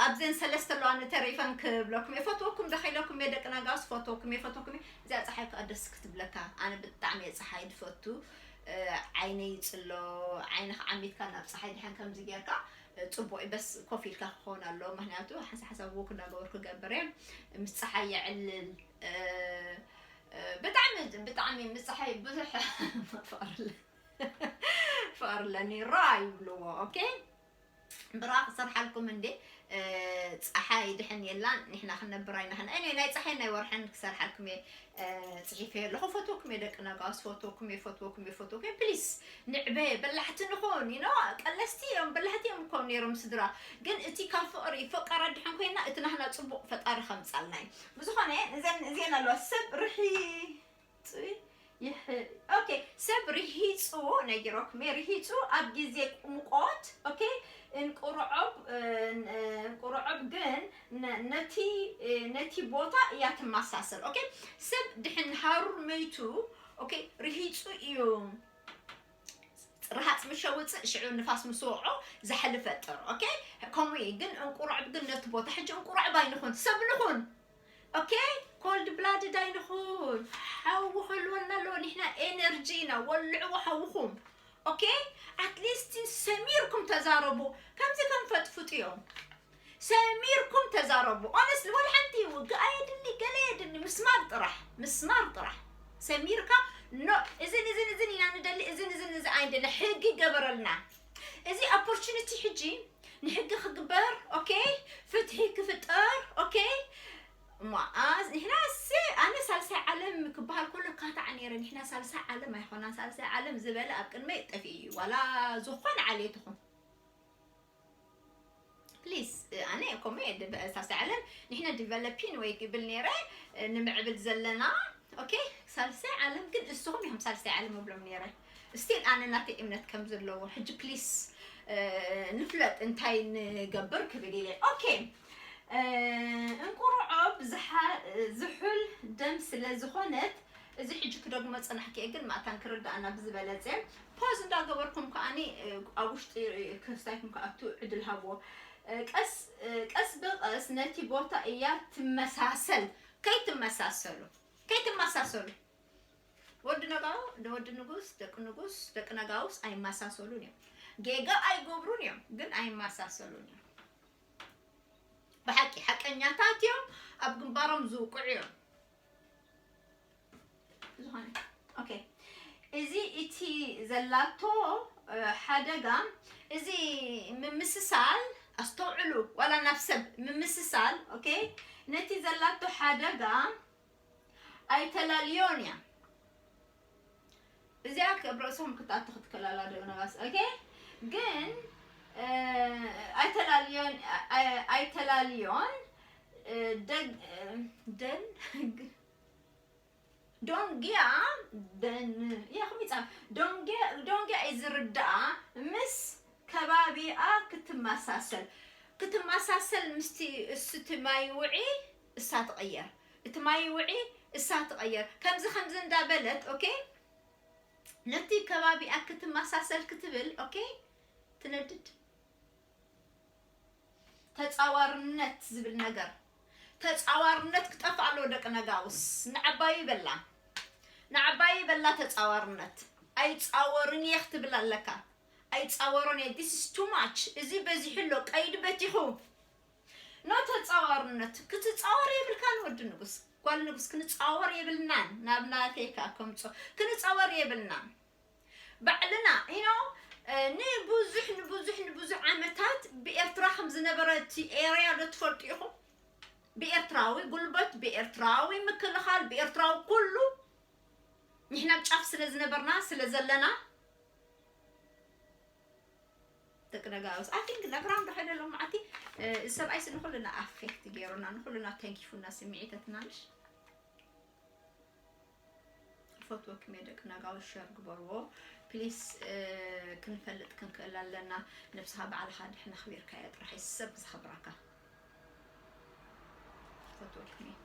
ኣብዘን ሰለስተ ኣለዋ፣ ንተሪፈን ክብለኩም እየ። ፈትወኩም ዶ ከይለኩም እየ፣ ደቂ ነጋውስ፣ ፈትወኩም እየ፣ ፈትወኩም እየ። እዚኣ ጸሓይ ከኣ ደስ ክትብለካ። ኣነ ብጣዕሚ እየ ጸሓይ ድፈቱ። እ፣ ዓይነይ ይጽሎ፣ ዓይንኻ ዓሚትካ ናብ ጸሓይ ድሓን ከምዚ ጌርካ፣ እ፣ ጽቡቕ እዩ። በስ ኮፍ ኢልካ ክኸውን ኣለዎ። ምኽንያቱ ሓንሳብ ሓንሳብ ወክ እንዳገበርኩ ክገብር እየ። ምስ ጸሓይ የዕልል። እ፣ እ፣ ብጣዕሚ፣ ብጣዕሚ ምስ ጸሓይ ብዙሕ ፍቕሪ ኣለ-፣ ፍቕሪ ኣለኒ። ራ ይብልዎ። ኦኬ? ብራ ክሰርሓልኩም እንዴ? እ፣ ጸሓይ ድሕን የላን፣ ንሕና ክንነብር ኣይናህና። እኔ ናይ ጸሓይ ናይ ወርሕን ክሰርሓልኩም እየ፣ እ፣ ጽሒፈ ኣለኹ። ፈትወኩም እየ ደቂ ነጋውስ፣ ፈትወኩም እየ፣ ፈትወኩም እየ፣ ፈትወኩም እየ። ፕሊስ፣ ንዕበ፣ በላሕቲ ንኹን፣ you know፣ ቀለስቲ እዮም፣ በላሕቲ እዮም እኮ ነይሮም ስድራ። ግን እቲ ካብ ፍቕሪ፣ ፍቕር ኣድሕን ኮይና፣ እቲ ናህና ጽቡቕ ፈጣሪ ከምጻልና እዩ። ብዝኾነ፣ እዘን፣ እዚአን ኣለዋ፣ ሰብ ርሒ-፣ ጽ-፣ ይሕ-፣ ኦኬ፣ ሰብ ርሂጹ ነጊረኩም እየ። ርሂጹ ኣብ ግዜ ሙቆት፣ ኦኬ፣ እንቁርዖብ፣ እ፣ ን-፣ እ፣ እንቁርዖብ ግን ነ-፣ ነቲ፣ እ፣ ነቲ ቦታ እያ ትመሳሰል። ኦኬ፣ ሰብ ድሕን ሃሩር መይቱ፣ ኦኬ፣ ርሂጹ እዩ። ርሃጽ ምስ ሸውጽእ ሽዑ ንፋስ ምስ ወቕዖ ዛሕሊ ፈጥር። ኦኬ፣ ከምኡ እዩ። ግን እንቁርዖብ ግን ነቲ ቦታ፣ ሕጂ እንቁርዖብ ኣይንኹን፣ ሰብ ንኹን። ኦኬ፣ ኮልድ ብላድድ ኣይንኹን። ሓዊ ክህልወና ኣለዎ። ንሕና ኤነርጂ ኢና፣ ወልዕዎ ሓውኹም። ኦኬ፣ ኣትሊስት ሰሚርኩም ተዛረቡ። ከምዚ ከም ፈጥፍጡ እዮም። ሰሚርኩም ተዛረቡ። ኦነስትሊ፣ ወላ ሓንቲ ውግእ ኣየድሊ፣ ገለ የድሊ። ምስማር ጥራሕ፣ ምስማር ጥራሕ። ሰሚርካ፣ ኖ፣ እዝን፣ እዝን፣ እዝን ኢና ንደሊ፣ እዝን፣ እዝን፣ እዚ ኣይንደሊ። ሕጊ ገበረልና። እዚ ኦፖርቹኒቲ ሕጂ ንሕጊ ክግበር፣ ኦኬ፣ ፍትሒ ክፍጠር፣ ኦኬ። እሞ፣ ኣስ-፣ ንሕና ሲ-፣ ኣነ ሳልሳይ ዓለም ክበሃል ከሎ ካታዕ ነይረ። ንሕና ሳልሳይ ዓለም ኣይኮናን። ሳልሳይ ዓለም ዝበለ ኣብ ቅድመይ ጠፊኡ እዩ። ዋላ ዝኾነ ዓሌት ይኹን። ፕሊዝ፣ ኣነ ከምኡ እየ ድብ-፣ ሳልሳይ ዓለም ንሕና ዲቨሎፒን ወይ ክብል ነይረ፣ ንምዕብል ዘለና። ኦኬ፣ ሳልሳይ ዓለም ግን እስኹም ኢኹም ሳልሳይ ዓለም እብሎም ነይረ። ስቲል ኣነ ናተይ እምነት ከም ዘለዎ። ሕጂ ፕሊዝ፣ እ፣ ንፍለጥ እንታይ ንገብር ክብል ኢለ። ኦኬ፣ እ፣ እንቁርዖብ ዝሓ-፣ ዝሑል ደም ስለ ዝኾነት፣ እዚ ሕጂ ክደግሞ ጽናሕኪ እየ፣ ግን ማእታን ክርዳእና ብዝበለጸ። ፖዝ እንዳገበርኩም ከኣኒ፣ እ፣ ኣብ ውሽጢ፣ እ፣ ክስታይኩም ክኣቱ ዕድል ሃብዎ። እ፣ ቀስ፣ እ፣ ቀስ ብቐስ ነቲ ቦታ እያ ትመሳሰል። ከይትመሳሰሉ፣ ከይትመሳሰሉ። ወዲ ነጋው፣ ወዲ ንጉስ፣ ደቂ ንጉስ፣ ደቂ ነጋውስ ኣይመሳሰሉን እዮም። ጌጋ ኣይገብሩን እዮም፣ ግን ኣይመሳሰሉን እዮም። ብሓቂ ሓቀኛታት እዮም፣ ኣብ ግንባሮም ዝውቅዑ እዮም። ዝኾነ፣ ኦኬ። እዚ እቲ ዘላቶ፣ እ፣ ሓደጋ፣ እዚ ምምስሳል፣ ኣስተውዕሉ፣ ዋላ ናብ ሰብ ምምስሳል፣ ኦኬ፣ ነቲ ዘላቶ ሓደጋ ኣይተላልዮን እያ። እዚኣ ኣብ ርእሶም ክትኣቱ ክትከላላ ደው ነባስ፣ ኦኬ? ግን፣ እ፣ ኣይተላልዮን፣ ኣይ-፣ ኣይተላልዮን፣ እ፣ ደግ-፣ እ፣ ደን-፣ ዶንግያ፣ ደን-፣ እያ፣ ከመይ ይጻፍ? ዶንግያ፣ ዶንግያ እዩ ዝርድኣ ምስ ከባቢኣ ክትመሳሰል። ክትመሳሰል ምስቲ፣ እሱ እቲ ማይ ውዒ እሳ ትቕየር። እቲ ማይ ውዒ እሳ ትቐየር። ከምዚ ከምዚ እንዳበለት፣ ኦኬ? ነቲ ከባቢኣ ክትመሳሰል ክትብል፣ ኦኬ? ትነድድ። ተጻዋርነት ዝብል ነገር። ተጻዋርነት ክጠፍእ ኣለዎ ደቂ ነጋውስ። ንዓባዩ በላ። ንዓባዩ በላ ተጻዋርነት። ኣይጻወርን እየ ክትብል ኣለካ። ኣይጻወርን እየ። This is too much። እዚ በዚሑ ኣሎ። ቀይዲ በቲኹ። ኖ ተጻዋርነት። ክትጻወር የብልካን ወዲ ንጉስ። ጓል ንጉስ ክንጻወር የብልናን። ናብ ናተይ ከኣ ከምጾ። ክንጻወር የብልናን። ባዕልና፣ you know፣ እ፣ ንብዙሕ፣ ንብዙሕ፣ ንብዙሕ ዓመታት ብኤርትራ ከም ዝነበረ እቲ ኤርያ ዶ ትፈልጡ ኢኹም? ብኤርትራዊ ጉልበት፣ ብኤርትራዊ ምክልኻል፣ ብኤርትራዊ ኩሉ ንሕና ኣብ ጫፍ ስለ ዝነበርና፣ ስለ ዘለና፣ ደቂ ነጋውስ I think ነግራም ዶ ከይደ ሎም መዓልቲ እዚ ሰብኣይ ሲ ንኩልና ኣፌክት ገይሩና ንኩልና ተንኪፉና ስምዒተትና ምሽ ፈትወኩም እየ ደቂ ነጋውስ ሸር ግበርዎ ፕሊስ። ክንፈልጥ ክንክእል ኣለና። ነብስኻ ባዕልኻ ድሕን ኣኽቢርካዮ ጥራሕ እዩ ሰብ ዘኽብረካ። ፈትወኩም እየ።